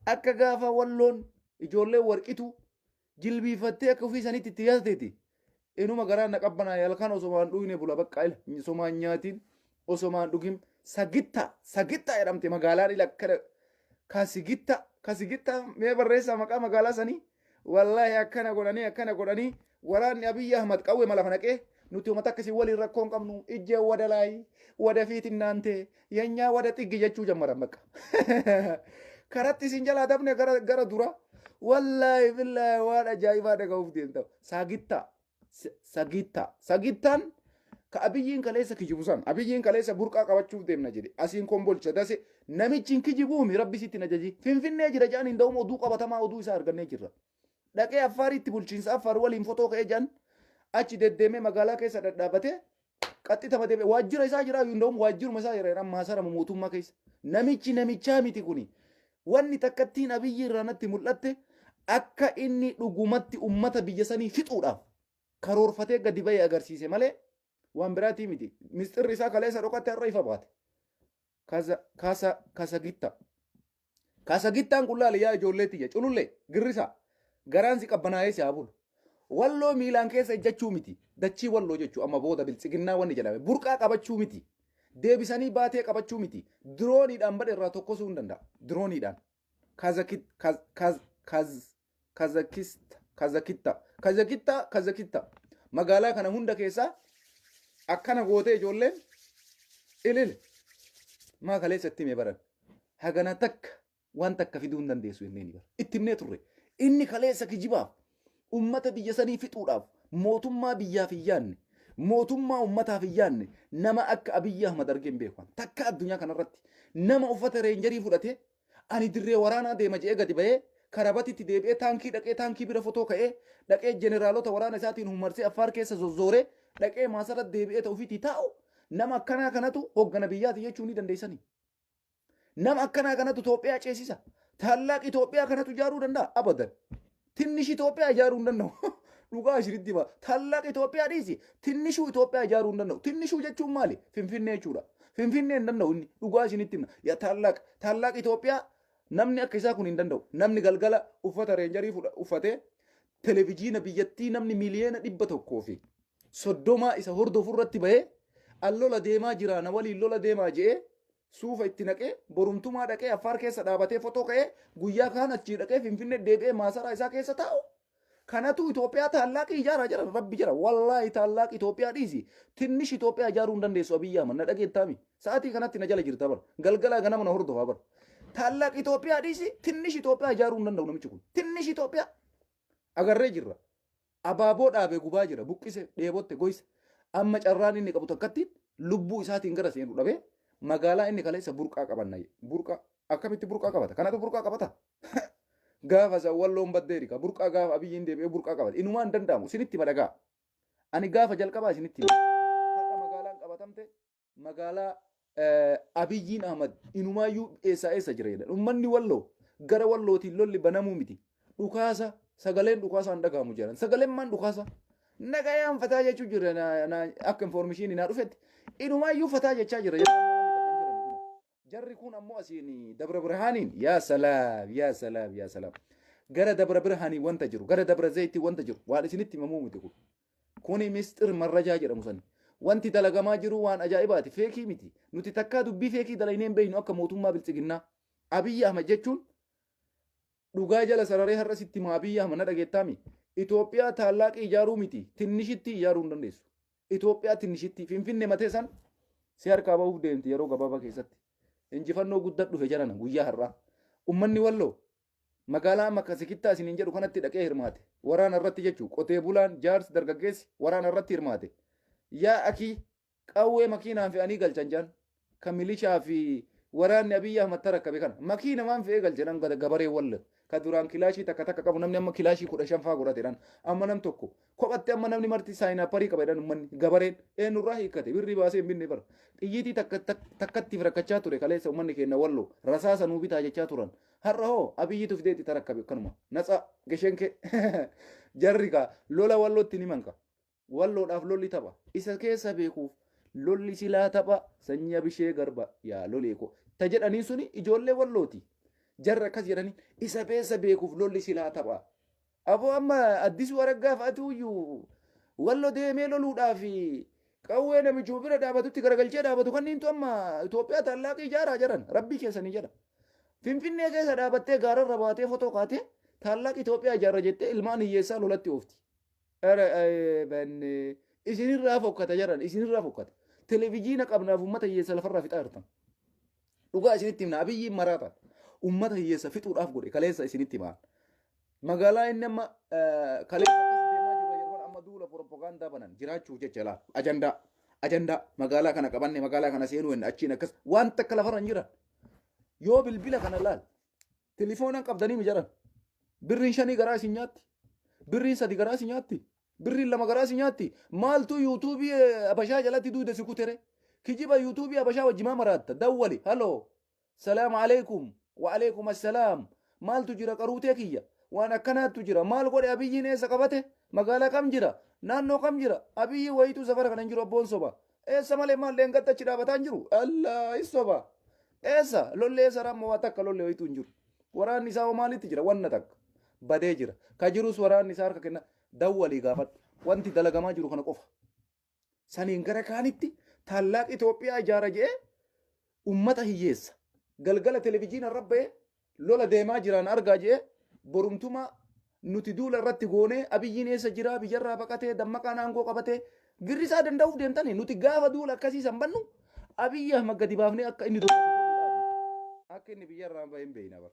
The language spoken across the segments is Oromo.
Akka gaafa Walloon ijoollee Warqitu jilbiifattee akka ofii sanitti itti yaateeti. Inuma garaa na qabbanaa, halkan osomaan dhuyne bula, bakka ila osomaan nyaatiin osomaan dhugin. Sagitta, Sagitta jedhamte magaalaan, ila akkana Kasigitta, Kasigitta. Mee barreessaa maqaa magaalaa sanii. Wallaahi akkana godhanii, akkana godhanii, waraanni Abiyyi Ahmad qawwee mala naqee, nuti uummata akkasii waliin rakkoo hin qabnu, ijjee wada laayi wada fiitin naantee yenyaa wada xiggi jechuu jammaran. Bakka karatti isin jalaa dabne gara dura. Wallaahi billaahi waan ajaa'ibaa dhaga'uuf deemta. Sagitta, Sagitta, Sagittaan ka Abiyyiin kaleessa kijibu san. Abiyyiin kaleessa burqaa qabachuuf deemna jedhe, asiin Kombolcha, Dase. Namichi hin kijibuumi, Rabbi sitti hin ajaji. Finfinnee jira jedhan hin da'umu. Oduu qabatamaa, oduu isaa argannee jirra. Dhaqee Affaaritti bulchiinsa Affaar waliin fotoo ka'ee jedhan, achi deddeemee magaalaa keessa dhadhaabatee qaxxitama deemee waajjira isaa jira hin da'umu, waajjiruma isaa jira jedhan, maasarama mootummaa keessa. Namichi namichaa miti kuni. Wanni takkattiin Abiyyi irraa natti mul'atte, akka inni dhugumatti ummata biyya sanii fixuudhaaf karoorfatee gadi bahee agarsiise malee waan biraatii miti. Misxirri isaa kaleessa dhokatte har'a ifa baate. Kaza kasa Kasagitta. Kasagittaan kun laali yaa ijoollee tiyya, culullee girrisa, garaan si qabbanaa'ee si haa bulu. Walloo miilaan keessa ejjachuu miti. Dachii Walloo jechuu amma booda Biltsiginnaa wanni jedhame burqaa qabachuu miti. Deebisanii baatee qabachuu miti. Dirooniidhaan badhe irraa tokkosuu hin danda'a. Dirooniidhaan. Kazakit kaz kaz kaz Kazakista, Kazakitta, Kazakitta, Kazakitta. Magaalaa kana hunda keessaa akkana gootee ijoolleen ilil maa kaleessa itti hime baran. Hagana takka waan takka fiduu hin dandeessu jennee ni bara. Itti himnee turre. Inni kaleessa kijibaaf ummata biyya sanii fixuudhaaf mootummaa biyyaaf hin yaadne, mootummaa ummataaf hin yaadne, nama akka Abiyyi Ahmad argee hin beeku. Takka addunyaa kanarratti nama uffata reenjarii fudhatee ani dirree waraanaa deema je'ee gadi bahee, karabatitti deebi'ee, taankii dhaqee, taankii bira fotoo ka'ee, dhaqee jeneraalota waraana isaatiin hummarsee Affaar keessa zozzooree, dhaqee maasara deebi'ee ta'u ofiitii taa'u, nama akkanaa kanatu hoggana biyyaati jechuu ni dandeessanii. Nama akkanaa kanatu Itoophiyaa ceesisa. Taallaaq Itoophiyaa kanatu ijaaruu danda'a? Abadan. Tinnish Itoophiyaa ijaaruu hin danda'u. Dhugaa isinitti hima. Taallaaq Itoophiyaa dhiisi. Tinnishuu Itoophiyaa ijaaruu hin danda'u. Tinnishuu jechuun maali? Finfinnee jechuudha. Finfinnee hin danda'u inni. Dhugaa isinitti hima. Yaa taallaaq. Taallaaq Itoophiyaa namni akka isaa kun hin danda'u. Namni galgala uffata reenjarii uffatee televijiina biyyattii namni 130,000,000 isa hordofu irratti bahee, an lola deemaa jira, na waliin lola deemaa je'ee suufa itti naqee, borumtumaa dhaqee Affaar keessa dhaabatee fotoo ka'ee, guyyaa kaan achii dhaqee Finfinnee deebi'ee maasaraa isaa keessa taa'u. Kanatu Itoophiyaa taallaaqii ijaaraa jira, Rabbi jira. Wallaahi taallaaq Itoophiyaa dhiisi. Tinnish Itoophiyaa ijaaruu hin dandeessu Abiyyi Ahmad. Na dhageettaami? Sa'aatii kanatti na jala jirta bara. Galgalaa ganama na hordofaa bara. Taallaaq Itoophiyaa dhiisi, tinnish Itoophiyaa ijaaruu hin danda'u namichi kun. Tinnish Itoophiyaa. Agarree jirra. Abaaboo dhaabee gubaa jira. Buqqise, dheebotte, goyse. Amma carraan inni qabu takkatti lubbuu isaatiin gara seenu dhabee, magaalaa inni kaleessa burqaa qabanna. Burqaa akkamitti burqaa qabata? Kanatu burqaa qabata? Gaafa san Walloon baddeeri ka burqaa, gaafa Abiyyiin deebi'ee burqaa qabate. Inumaa hin danda'amu. Isinitti hima, dhagaa. Ani gaafa jalqabaa isinitti hima. Har'a magaalaan qabatamte magaalaa Abiyyiin Ahmad inumaayyuu eessaa eessa jira jedhan. Uummanni Walloo gara Wallootiin lolli banamuu miti. Dhukaasa, sagaleen dhukaasaan dhagahamu jedhan. Sagaleen maan dhukaasa? Nagayaan fataa jechuu jira, akka informishinii naa dhufetti. Inumaayyuu fataa jechaa jira. Jarri kun ammoo asiin Dabra Birhaaniin, yaa salaam, yaa salaam, yaa salaam. Gara Dabra Birhaanii wanta jiru, gara Dabra Zayitii wanta jiru waan isinitti himamuu miti kun. Kuni misxir marrajaa jedhamu sani. Wanti dalagamaa jiru waan ajaa'ibaati. Feekii miti. Nuti takkaa dubbii feekii dalaynee hin beeknu akka mootummaa Biltsiginnaa. Abiyyi Ahmad jechuun dhugaa jala sararee har'a sitti hima, Abiyyi Ahmad na dhageettaami? Itoophiyaa taallaaqii ijaaruu miti. Tinnishitti ijaaruu hin dandeessu. Itoophiyaa tinnishitti Finfinne matee san si harkaa bahuuf deemti yeroo gabaabaa keessatti. Injifannoo guddaa dhufe jarana guyyaa har'aa. Ummanni Walloo magaalaa amma Kasikittaa isiniin jedhu kanatti dhaqee hirmaate. Waraana irratti jechuu, qotee bulaan, jaarsi, dargaggeessi waraana irratti hirmaate. Yaa akii, qawwee makiinaan fe'anii galchan jaan. Kan milishaa fi waraanni Abiyyi Ahmad tarakkabe kana. Makiina maan fe'ee galche dhan gabaree Wallo. Ka duraan kilaashii takka takka qabu namni amma kilaashii 15 faa godhate dhan. Amma nam tokko kophatti, amma namni marti saayinaaparii qaba jedhan. Ummanni gabareen eenyurraa hiikkate? Birrii baasee hin binne bara. Xiyyiitii takka takkattiif rakkachaa ture kaleessa ummanni keenya Walloo. Rasaasa nuu bitaa jechaa turan. Har'a hoo Abiyyitu fidee itti tarakkabe akkanuma. Natsa geshenke jarri kaa lola Wallootti ni manka. Walloodhaaf lolli tapha. Isa keessa beekuuf lolli silaa tapha, sanyii Abishee Garba yaa lolee ko. Ta jedhaniin suni ijoollee Wallooti. Jarra akkas jedhanii isa beessa beekuuf lolli silaa tapha. Aboo amma Addisuu Araggaa fa'atu iyyuu Wallo deemee loluudhaaf qawwee namichuma bira dhaabatutti garagalchee dhaabatu kanniintu amma Itoophiyaa tallaaqii ijaaraa jedhan rabbii keessanii jedha. Finfinnee keessa dhaabattee gaararra baatee fotoo kaatee tallaaq Itoophiyaa ijaarra jettee ilmaan hiyyeessaa lolatti oofti. Isinirraa fokkata jedhan, isinirraa fokkata. Televijiina qabnaaf uummata hiyyeessa lafarraa fixaa jirtan. Dhugaa isinitti himna, Abiyyiin maraata. Uummata hiyyeessa fixuudhaaf godhe kaleessa isinitti himaa. Magaalaa inni amma kaleessa akkas deemaa jirra jedhu amma duula propagaandaa banan jiraachuuf jecha laal. Ajandaa ajandaa magaalaa kana qabanne, magaalaa kana seenuu hin achiin akkas waan takka lafarra hin jiran. Yoo bilbila kana laal, tilifoonan qabdanii mi jiran. Birriin 5 garaa isin nyaatti. Birriin 3 garaa isin nyaatti. Birriin 2 garaa si nyaatti. Maaltu yuutuubii Abashaa jalatti duude si kutere? Kijiba yuutuubii Abashaa wajji maa maraatta? Dawwali. Haloo. Salaam alaikum. Wa alaikum assalaam. Maaltu jira qaruutee kiyya? Waan akkanaattu jira. Maal godhe Abiyyiin, eessa qabate? Magaalaa kam jira? Naannoo kam jira? Abiyyi wayituu safara kana hin jiru, abboon soba. Eessa malee maal leengatta achi dhaabataa hin jiru? Allah is soba. Eessa? Lolli eessa rammoo? Waa takka lolli wayituu hin jiru. Waraanni isaa hoo maalitti jira? Wanna takka. Badee jira. Ka jirus waraanni isaa harka kenna. Dawwalii gaafadhu. Wanti dalagamaa jiru kana qofa. Saniin gara kaanitti taallaaq Itoophiyaa ijaara jedhee ummata hiyyeessa. Galgala televizyiina irra ba'ee lola deemaa jiraan argaa jedhee, borumtuma nuti duula irratti goonee Abiyyiin eessa jiraa, biyyarraa baqatee, Dammaqaan aangoo qabatee girrisaa danda'uuf deemtanii. Nuti gaafa duula akkasii san bannu Abiyyi Ahmad gadi baafnee akka inni dubbatu godhuudhaafi. Akka inni biyyarraa bahe hin beekna bara.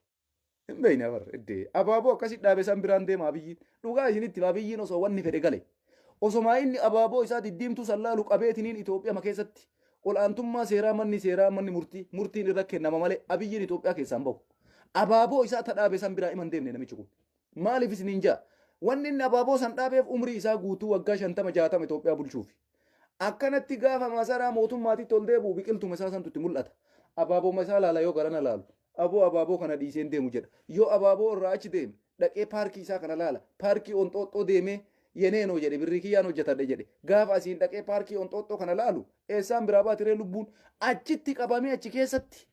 Hin beekna bara. Iddee abaaboo akkasii dhaabe san biraan deema Abiyyiin. Dhugaa isinitti Abiyyiin osoo wanni fedhe gale. Osomaa inni abaaboo isaa diddiimtuu san laalu qabeetiniin Itoophiyaa keessatti ol'aantummaa seeraa, manni seeraa, manni murtii murtiin irra kennama malee Abiyyiin Itoophiyaa keessaan bahu. Abaaboo isaa ta dhaabe san biraa iman deemne namichi kun. Maaliif isiniin jaa? Wanni inni abaaboo san dhaabeef umrii isaa guutuu waggaa 50 60 Itoophiyaa bulchuufi. Akkanatti gaafa masaraa mootummaatitti ol deebi'u biqiltuma isaa santu itti mul'ata. Abaaboo isaa laala yoo garana laalu. Aboo abaaboo kana dhiisee hin deemu jedha. Yoo abaaboo irraa achi deeme dhaqee paarkii isaa kana laala. Paarkii Onxooxxoo deemee yeneenoo jedhe, birrii kiyyaan hojjetadhe jedhe. Gaafa asiin dhaqee paarkii Onxooxxoo kana laalu eessaan biraa baatiree lubbuun achitti qabamee achi keessatti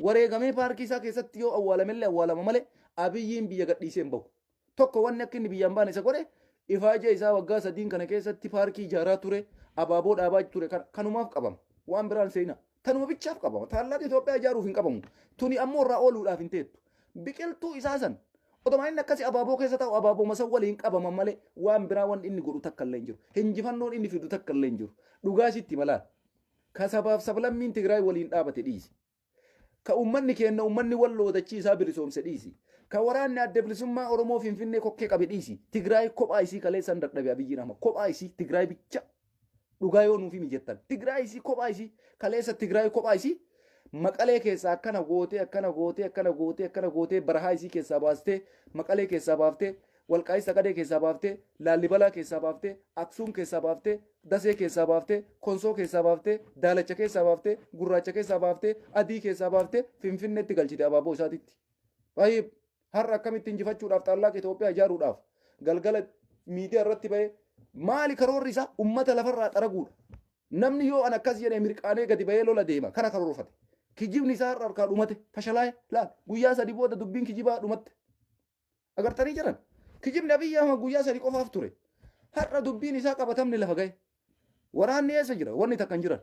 wareegamee paarkii isaa keessatti yoo awwaalamellee awwaalama malee Abiyyiin biyya gadhiisee hin bahu. Tokko wanni akka inni biyyaan baane isa godhe ifaajee isaa waggaa 3n kana keessatti paarkii ijaaraa ture, abaaboo dhaabaa ture kanumaaf qabama. Waan biraan seenaa. Tanuma bichaaf qabama. Taallaqa Itoophiyaa ijaaruuf hin qabamu. Tuni ammoo irraa ooluudhaaf hin teettu. Biqiltuu isaa san otoma inni akkasii abaaboo keessa taa'u abaaboo masa waliin qabama malee waan biraa wanni inni godhu takka illee hin jiru. Injifannoon inni fidu takka illee hin jiru. Dhugaa sitti malaa. Ka sabaaf sablammiin Tigraay waliin dhaabate dhiisi. Ka uummanni keenya uummanni Walloo dachii isaa bilisoomse dhiisi. Ka waraanni Adda Bilisummaa Oromoo Finfinnee kokkee qabe dhiisi. Tigraay kophaa isii kaleessan dadhabe Abiyyiin Ahmad. Kophaa isii Tigraay bicha. Dhugaa yoo nuuf himi jettan. Tigraay isii kophaa isii kaleessa Tigraay kophaa isii Maqalee keessaa akkana gootee, akkana gootee, akkana gootee, akkana gootee, barahaa isii keessaa baastee, Maqalee keessaa baaftee, Walqaayit Saqadee keessaa baaftee, Laallibalaa keessaa baaftee, Aksuum keessaa baaftee, Dasee keessaa baaftee, Konsoo keessaa baaftee, Daalacha keessaa baaftee, Gurraacha keessaa baaftee, Adii keessaa baaftee, Finfinneetti galchite abaaboo isaatitti. Tayyib, har'a akkamitti injifachuudhaaf xaallaqa Itoophiyaa ijaaruudhaaf galgala miidiyaa irratti ba'ee maali karoorri isaa? Ummata lafarraa xaraguudha. Namni yoo an akkas jedhee mirqaanee gadi ba'ee lola deema kana karoorfate. Kijibni isaa har'a harkaa dhumate, fashalaa'e. Laal, guyyaa 3 booda dubbiin kijibaa dhumatte. Agartanii jiran. Kijibni Abiyyi Ahmad guyyaa 3 qofaaf ture. Har'a dubbiin isaa qabatamni lafa ga'e. Waraanni eessa jira? Wanni takka hin jiran.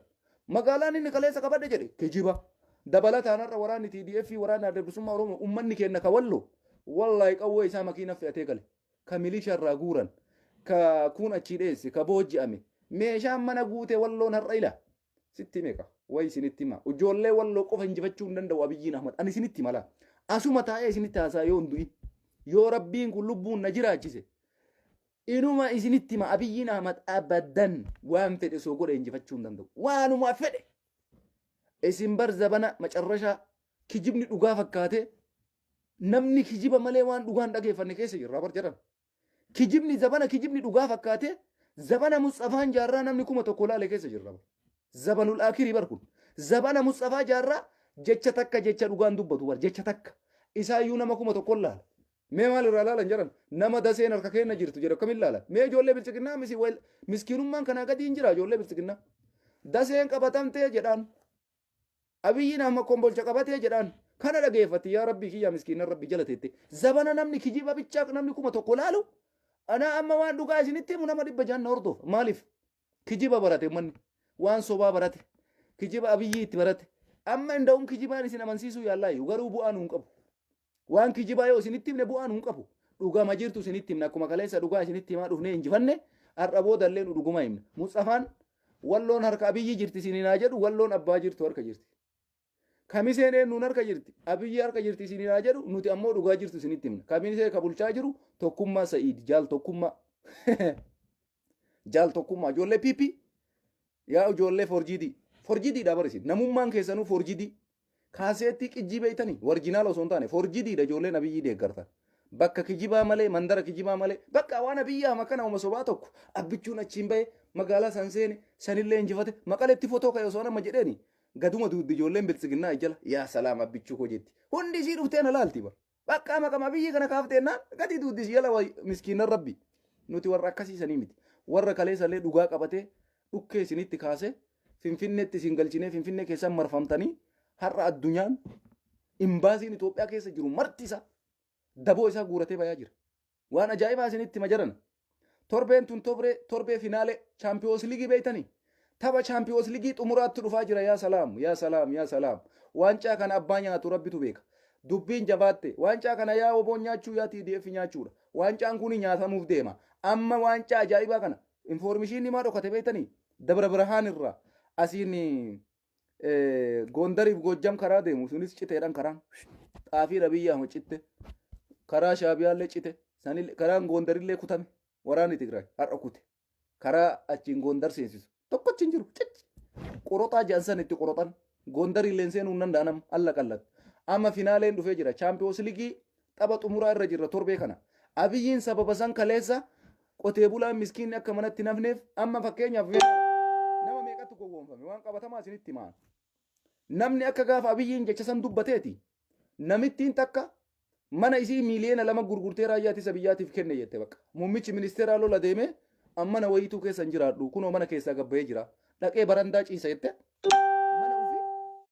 Magaalaan inni kaleessa qabadhe jedhe kijiba. Dabalataan har'a waraanni TDF, waraanni Adda Bilisummaa Oromoo, uummanni keenya ka Walloo wallaahi qawwee isaa makiina fe'atee gale. Ka milisha irraa guuran. Ka kuun achii dheesse. Ka booji'ame. Meeshaan mana guute Walloon har'a ila. Sitti meeqa? Wayi isinitti hima. Ijoollee Walloo qofa injifachuu hin danda'u Abiyyiin Ahmad. Ani isinitti hima laa. Asuma taa'ee isinitti haasaa yoo hin du'in. Yoo Rabbiin kun lubbuun na jiraachise. Inuma isinitti hima, Abiyyiin Ahmad abadan waan fedhe osoo godhe injifachuu hin danda'u. Waanuma fedhe. Isin bar zabana macarrashaa kijibni dhugaa fakkaatee namni kijiba malee waan dhugaan dhageeffanne keessa jirra bar jedhan. Kijibni zabana kijibni dhugaa fakkaatee zabana Musxafaan Jaarraa namni 1000 laale keessa jirra bar. Zabanul akirii bar kun. Zabana Musxafaa Jaarraa jecha takka jecha dhugaan dubbatu bar, jecha takka. Isaayyuu nama 1000 laala. Mee maal irraa laalan jedhan? Nama Daseen harka keenya jirtu jedhu akkamiin laalan? Mee ijoollee biltsiginnaa misi miskiinummaan kanaa gadi hin jira ijoollee biltsiginnaa. Daseen qabatamtee jedhaan. Abiyyiin amma Kombolcha qabatee jedhaan. Kana dhageeffatti, yaa Rabbii kiyyaa, miskiinan Rabbi jala teette. Zabana namni kijiba bichaa namni 1000 laalu, ana amma waan dhugaa isinitti himu nama 600 na hordofa. Maaliif? Kijiba barate manni. Waan sobaa barate. Kijiba Abiyyii itti barate. Amma inda'uun kijibaan isin amansiisuu yaallaayu, garuu bu'aa nuun qabu. Waan kijibaa yoo isinitti himne bu'aa nuun qabu. Dhugama jirtu isinitti himna. Akkuma kaleessa dhugaa isinitti himaa dhufnee injifanne, har'a boodallee nu dhuguma himna. Mutsafaan Walloon harka Abiyyii jirti isiniin haa jedhu, Walloon abbaa jirtu harka jirti. Kamiseen eenyuun harka jirti? Abiyyi harka jirti isiniin haa jedhu, nuti ammoo dhugaa jirtu isinitti himna. Kamisee ka bulchaa jiru Tokkummaa Sa'iid, Jaal Tokkummaa. Jaal Tokkummaa ijoollee PP, yaa ijoollee forjidii. Forjidiidha barisin. Namummaan keessanuu forjidii. Kaaseettii qijjii beeytanii original osoo hin taane forjidiidha ijoolleen Abiyyii deeggartan. Bakka kijibaa malee, mandara kijibaa malee, bakka waan Abiyyi Ahmad kana uma sobaa tokko Abbichuun achiin bahe, magaalaa san seene, sanillee injifate, Maqaletti fotoo ka'e osoo nama jedheeni gaduma duuddi ijoolleen Biltsiginnaa ijjala, yaa salaam Abbichuu koo jetti. Hundi isii dhuftee na laalti bara. Bakka maqama Abiyyi kana kaafteennaan gadi duuddi isii jala miskiinan Rabbi. Nuti warra akkasii sanii miti. Warra kaleessallee dhugaa qabatee dhukkee isinitti kaasee Finfinneetti isin galchinee, Finfinnee keessan marfamtanii, har'a addunyaan imbaasiin Itoophiyaa keessa jiru marti isaa daboo isaa guuratee bayaa jira. Waan ajaa'ibaa isinitti hima jiran. Torbeen tun torbee finaalee Champions League beeytanii? Tapha Champions League xumuraatti dhufaa jira, yaa salaam, yaa salaam, yaa salaam. Waancaa kana abbaa nyaatu Rabbitu beeka. Dubbiin jabaatte. Waancaa kana yaa oboon nyaachuu, yaa TDF nyaachuudha. Waancaan kun nyaatamuuf deema. Amma waancaa ajaa'ibaa kana information maa dhokate beektanii? Dabra Birhaan irraa asiin Gondariif Goojjam karaa deemu sunis citeedhaan, karaan xaafii Abiyyi Ahmad citte, karaa Shaabiyaallee cite, sanillee karaan Gondarillee kutame. Waraanni Tigraay har'a kute. Karaa achiin Gondar seensisu tokkochi hin jiru, cic qoroxaa jedhan san itti qoroxan. Gondarillee seenuu hin danda'an amma alla qallat. Amma finaaleen dhufee jira, Champions League tapha xumuraa irra jirra torbee kana. Abiyyiin sababa san kaleessa qotee bulaan miskiinni akka manatti hin hafneef, amma fakkeenyaaf nama meeqatu gowwoomfame? Waan qabatamaa isinitti himaa. Namni akka gaafa Abiyyiin jecha san dubbateeti, namittiin takka mana isii 2 miiliyoona gurgurtee raayyaa ittisa biyyaatiif kenne jette. Bakka muummichi ministeeraa lola deemee, amma wayituu keessa hin jiraadhu, kunoo mana keessaa gabbayee jira, dhaqee barandaa ciisa jette. Mana ofii,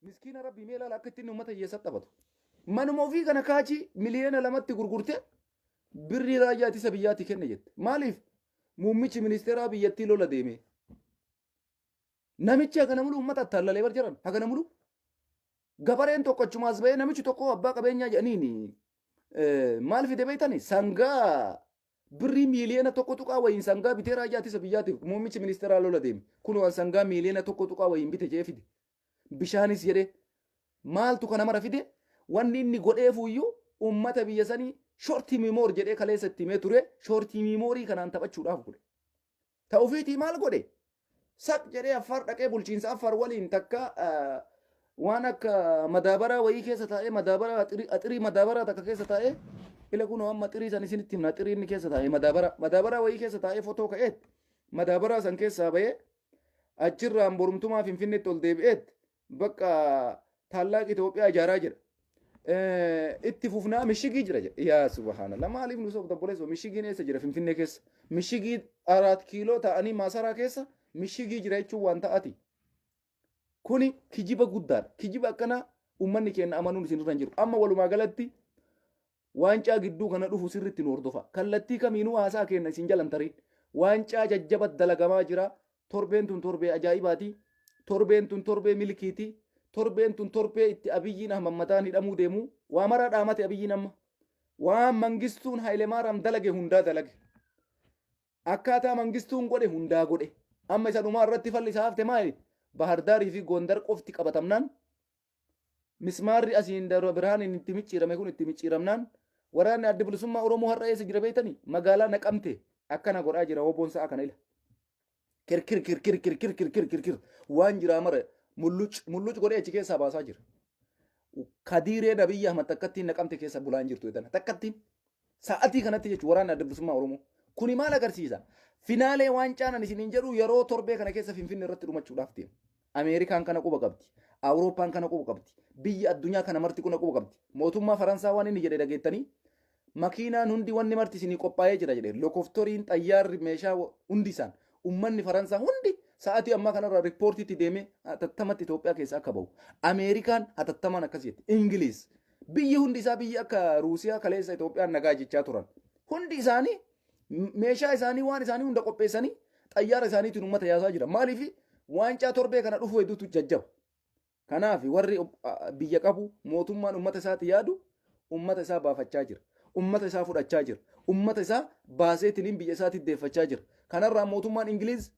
miskiina Rabbii, mee ilaala akka ittiin uummata hiyyeessa taphatu. Manuma ofii kana kaachii 2 miiliyoonatti gurgurte, birrii raayyaa ittisa biyyaatii kenne jette. Maaliif? Muummichi ministeeraa biyyattii lola deeme. Namichi hagana mulu uummata attaallalee bar jiran hagana mulu. Gabareen tokko achumaas bahee, namichi tokko abbaa qabeenyaa jedhaniin, maal fide beektani? Sangaa birrii miiliyoona 1 tuqaa wayiin sangaa bitee raayyaa ittisa biyyaatiif, muummichi ministeeraa lola deeme. Kun waan sangaa 1 miiliyoona tuqaa wayiin bite jee fide. Bishaanis jedhee maaltu kana mara fide? Wanni inni godheefuyyuu uummata biyya sanii short memory jedhee kaleessa itti himee ture, short memory kanaan taphachuudhaaf godhe. Ta'ufiitii maal godhe? Saq jedhee Affaar dhaqee, bulchiinsa Affaar waliin takka waan akka madaabaraa wayii keessa taa'ee, madaabaraa axirii madaabaraa takka keessa taa'ee, ila kunoo amma xirii san isinitti himna, xirii inni keessa taa'ee, madaabaraa wayii keessa taa'ee fotoo ka'eet, madaabaraa san keessaa bahee, achirraan borumtumaa Finfinneetti ol deebi'eet, bakka taallaaq Itoophiyaa ijaaraa jira. Itti fufnaa mishigii jira jedha. Yaa subhaanallah, maaliif nu sobda obboleessoo? Mishigiin eessa jira Finfinnee keessa? Mishigii 4 kiiloo ta'anii maasaraa keessa mishigii jira jechuun waan ta'ati. Kuni kijiba guddaadha. Kijiba akkanaa uummanni keenya amanuun isin irra hin jiru. Amma walumaa galatti waancaa gidduu kana dhufu sirriitti nu hordofa. Kallattii kamiinuu haasaa keenya isin jalan tariin. Waancaa jajjaba dalagamaa jira. Torbeen tun torbee ajaa'ibaati. Torbeen tun torbee milkiiti. Torbeen tun torbee itti Abiyyiin Ahmad mataan hidhamuu deemu. Waa maraa dhaamate Abiyyiin amma. Waan Mangistuun Haayilemaaraam dalage hundaa dalage. Akkaataa Mangistuun godhe hundaa godhe. Amma isa dhumaa irratti falli isaa hafte maali? Bahardaarii fi Gondar qofti qabatamnaan, mismaarri asiin Dabra Birhaaniin itti micciirame kun itti micciiramnaan, waraanni Adda Bilisummaa Oromoo har'a eessa jira beektanii? Magaalaa Naqamte akkana godhaa jira woboon sa'a kana ila. Kirkir kirkir kirkir kirkir kirkir waan jiraa mara mulluc mulluc godhee achi keessaa baasaa jira. Kadiireen Abiyyi Ahmad takkattiin Naqamte keessa bulaan jirtu jedhan takkattiin sa'atii kanatti jechuun waraanni Adda Bilisummaa Oromoo. Kuni maal agarsiisa? Finaalee waancaan ani isiniin jedhu yeroo torbee kana keessa Finfinne irratti dhumachuudhaaf deema. Ameerikaan kana quba qabdi. Awurooppaan kana quba qabdi. Biyyi addunyaa kana marti kuna quba qabdi. Mootummaa Faransaa waan inni jedhe dhageettanii, makiinaan hundi wanni marti isinii qophaa'ee jira jedhe. Lokoftoriin, xayyaarri, meeshaa hundi isaan. Uummanni Faransaa hundi Sa'aatii ammaa kanarraa riippoortiitti deemee hatattamatti Itoophiyaa keessa akka bahu. Ameerikaan hatattamaan akkas jetti. Ingiliz biyyi hundi isaa biyyi akka Ruusiyaa kaleessa Itoophiyaan nagaa jechaa turan. Hundi isaanii meeshaa isaanii waan isaanii hunda qopheessanii xayyaara isaaniitiin uummata yaasaa jira. Maaliif waancaa torbee kana dhufu hedduutu jajjaba. Kanaaf warri biyya qabu mootummaan uummata isaatti yaadu uummata isaa baafachaa jira. Uummata isaa fudhachaa jira. Uummata isaa baaseetiniin biyya isaatti deeffachaa jira. Kanarraa mootummaan Ingiliz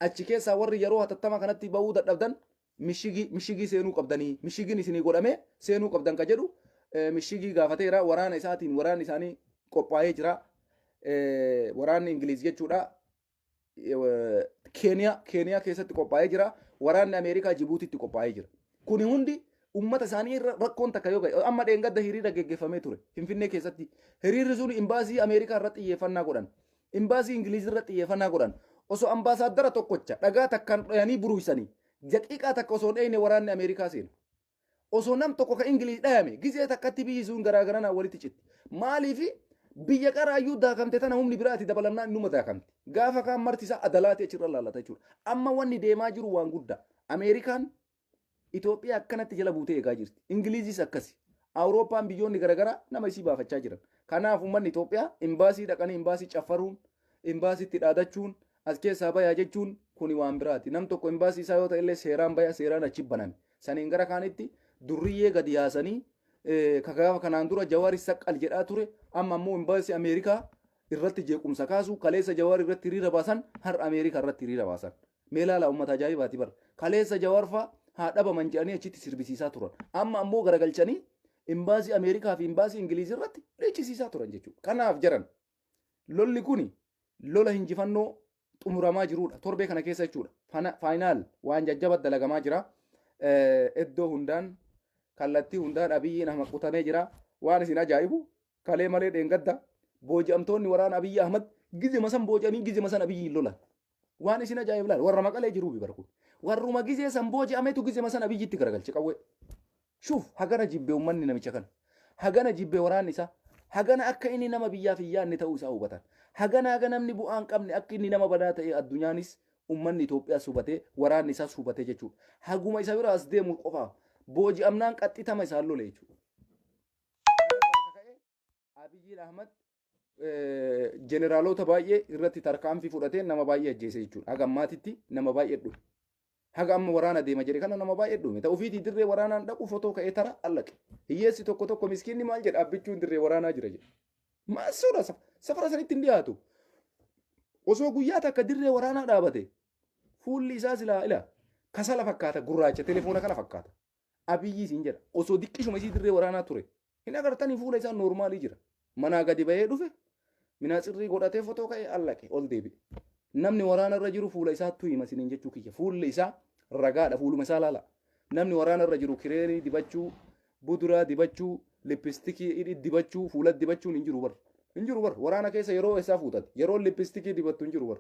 achi keessaa warri yeroo hatattama kanatti bahuu dadhabdan mishigii seenuu qabdanii, mishigiin isinii godhamee seenuu qabdan ka jedhu mishigii gaafateera. Waraana isaatiin waraanni isaanii qophaa'ee jira. Waraanni Ingiliz jechuudha. Keeniyaa keessatti qophaa'ee jira. Waraanni Ameerikaa Jibuutitti qophaa'ee jira. Kuni hundi uummata isaanii irra rakkoon takka yoo ga'e, amma dheengadda hiriira geggeeffamee ture Finfinnee keessatti. Hiriirri sun imbaasii Ameerikaa irratti xiyyeeffannaa godhan. Imbaasii Ingiliz irratti xiyyeeffannaa godhan. Osoo ambaasaaddara tokkocha dhagaa takkaan dhayanii buruuysanii daqiiqaa takka osoo hin dhayne waraanni Ameerikaa seena. Osoo nam tokko ka Ingiliz dhayame gizee takkatti biyyi sun garaagaranaa walitti citti. Maaliif biyya qaraayyuu daakamte tana humni biraati dabalamnaan inuma daakamte. Gaafa kaan marti isaa adalaati achirra laallata jechuudha. Amma wanni deemaa jiru waan guddaa. Ameerikaan Itoophiyaa akkanatti jala buutee eegaa jirti. Ingilizis akkasi. Awurooppaan biyyoonni garaagaraa nama isii baafachaa jiran. Kanaaf uummanni Itoophiyaa imbaasii dhaqanii imbaasii caffaruun, imbaasiitti dhaadachuun, as keessaa bayaa jechuun kuni waan biraati. Nam tokko imbaasii isaa yoo ta'e illee seeraan baya, seeraan achi baname. Saniin gara kaanitti durriyyee gadi yaasanii gaafa kanaan dura Jawaar saqqal jedhaa ture, amma ammoo imbaasii Ameerikaa irratti jeequmsa kaasu. Kaleessa Jawaar irratti hiriira baasan, har'a Ameerikaa irratti hiriira baasan. Mee ilaala, uummata ajaa'ibaati bara. Kaleessa Jawaar fa'aa haa dhabaman jedhanii achitti sirbisiisaa turan. Amma ammoo garagalchanii imbaasii Ameerikaa fi imbaasii Ingiliiz irratti dhiichisiisaa turan jechuudha. Kanaaf jaran lolli kuni lola hinjifannoo xumuramaa jirudha. Torbee kana keessa jechuudha. Final waan jajjaba dalagamaa jira. Iddoo hundaan, kallattii hundaan Abiyyiin Ahmad qutamee jira. Waan isin ajaa'ibu, kalee malee dheengadda booji'amtoonni waraana Abiyyi Ahmad gizema san booji'anii gizema san Abiyyiin lolan. Waan isin ajaa'ibu laal, warra Maqalee jiruu bi barkuun. Warruma gizee san booji'ametu gizema san Abiyyitti garagalche qawwee. Shuuf, hagana jibbe uummanni namicha kana. Hagana jibbe waraanni isaa. Hagana akka inni nama biyyaaf hin yaadne ta'uu isaa hubatan. Hagana haga namni bu'aa hin qabne, akka inni nama badaa ta'e addunyaanis uummanni Itoophiyaas hubatee, waraanni isaas hubatee jechuudha. Haguma isa bira as deemu qofaaf booji'amnaan qaxxitama isaan lole jechuudha. Abiyyiin Ahmad jeneraalota baay'ee irratti tarkaanfii fudhatee nama baay'ee ajjeese jechuudha. Haga ammaatitti nama baay'ee dhume. Haga amma waraana deema jedhe kana nama baay'ee dhume. Ta'u ofiitii dirree waraanaan dhaqu, fotoo ka'ee tara allaqe. Hiyyeessi tokko tokko miskiinni maal jedha? Abbichuun dirree waraanaa jira jedha. Maasuudha safara sanitti hin dhiyaatu. Osoo guyyaa takka dirree waraanaa dhaabate fuulli isaa silaa ila kasala fakkaata, gurraacha telefoona kana fakkaata. Abiyyi siin jedha, osoo diqqishuma isii dirree waraanaa ture hin agartanii, fuula isaa noormaalii jira. Manaa gadi bahee dhufe, minaatsirrii godhatee fotoo ka'ee allaqe ol deebi'e. Namni waraana irra jiru fuula isaattu hima isiniin jechuu kiyya. Fuulli isaa ragaadha, fuuluma isaa laala. Namni waraana irra jiru kireerii dibachuu, buduraa dibachuu, lippistikii hidhii dibachuu, fuula dibachuun hin jiru bar. Hin jiru bar. Waraana keessa yeroo isaa fuutati. Yeroo lippistikii dibattu hin jiru bar.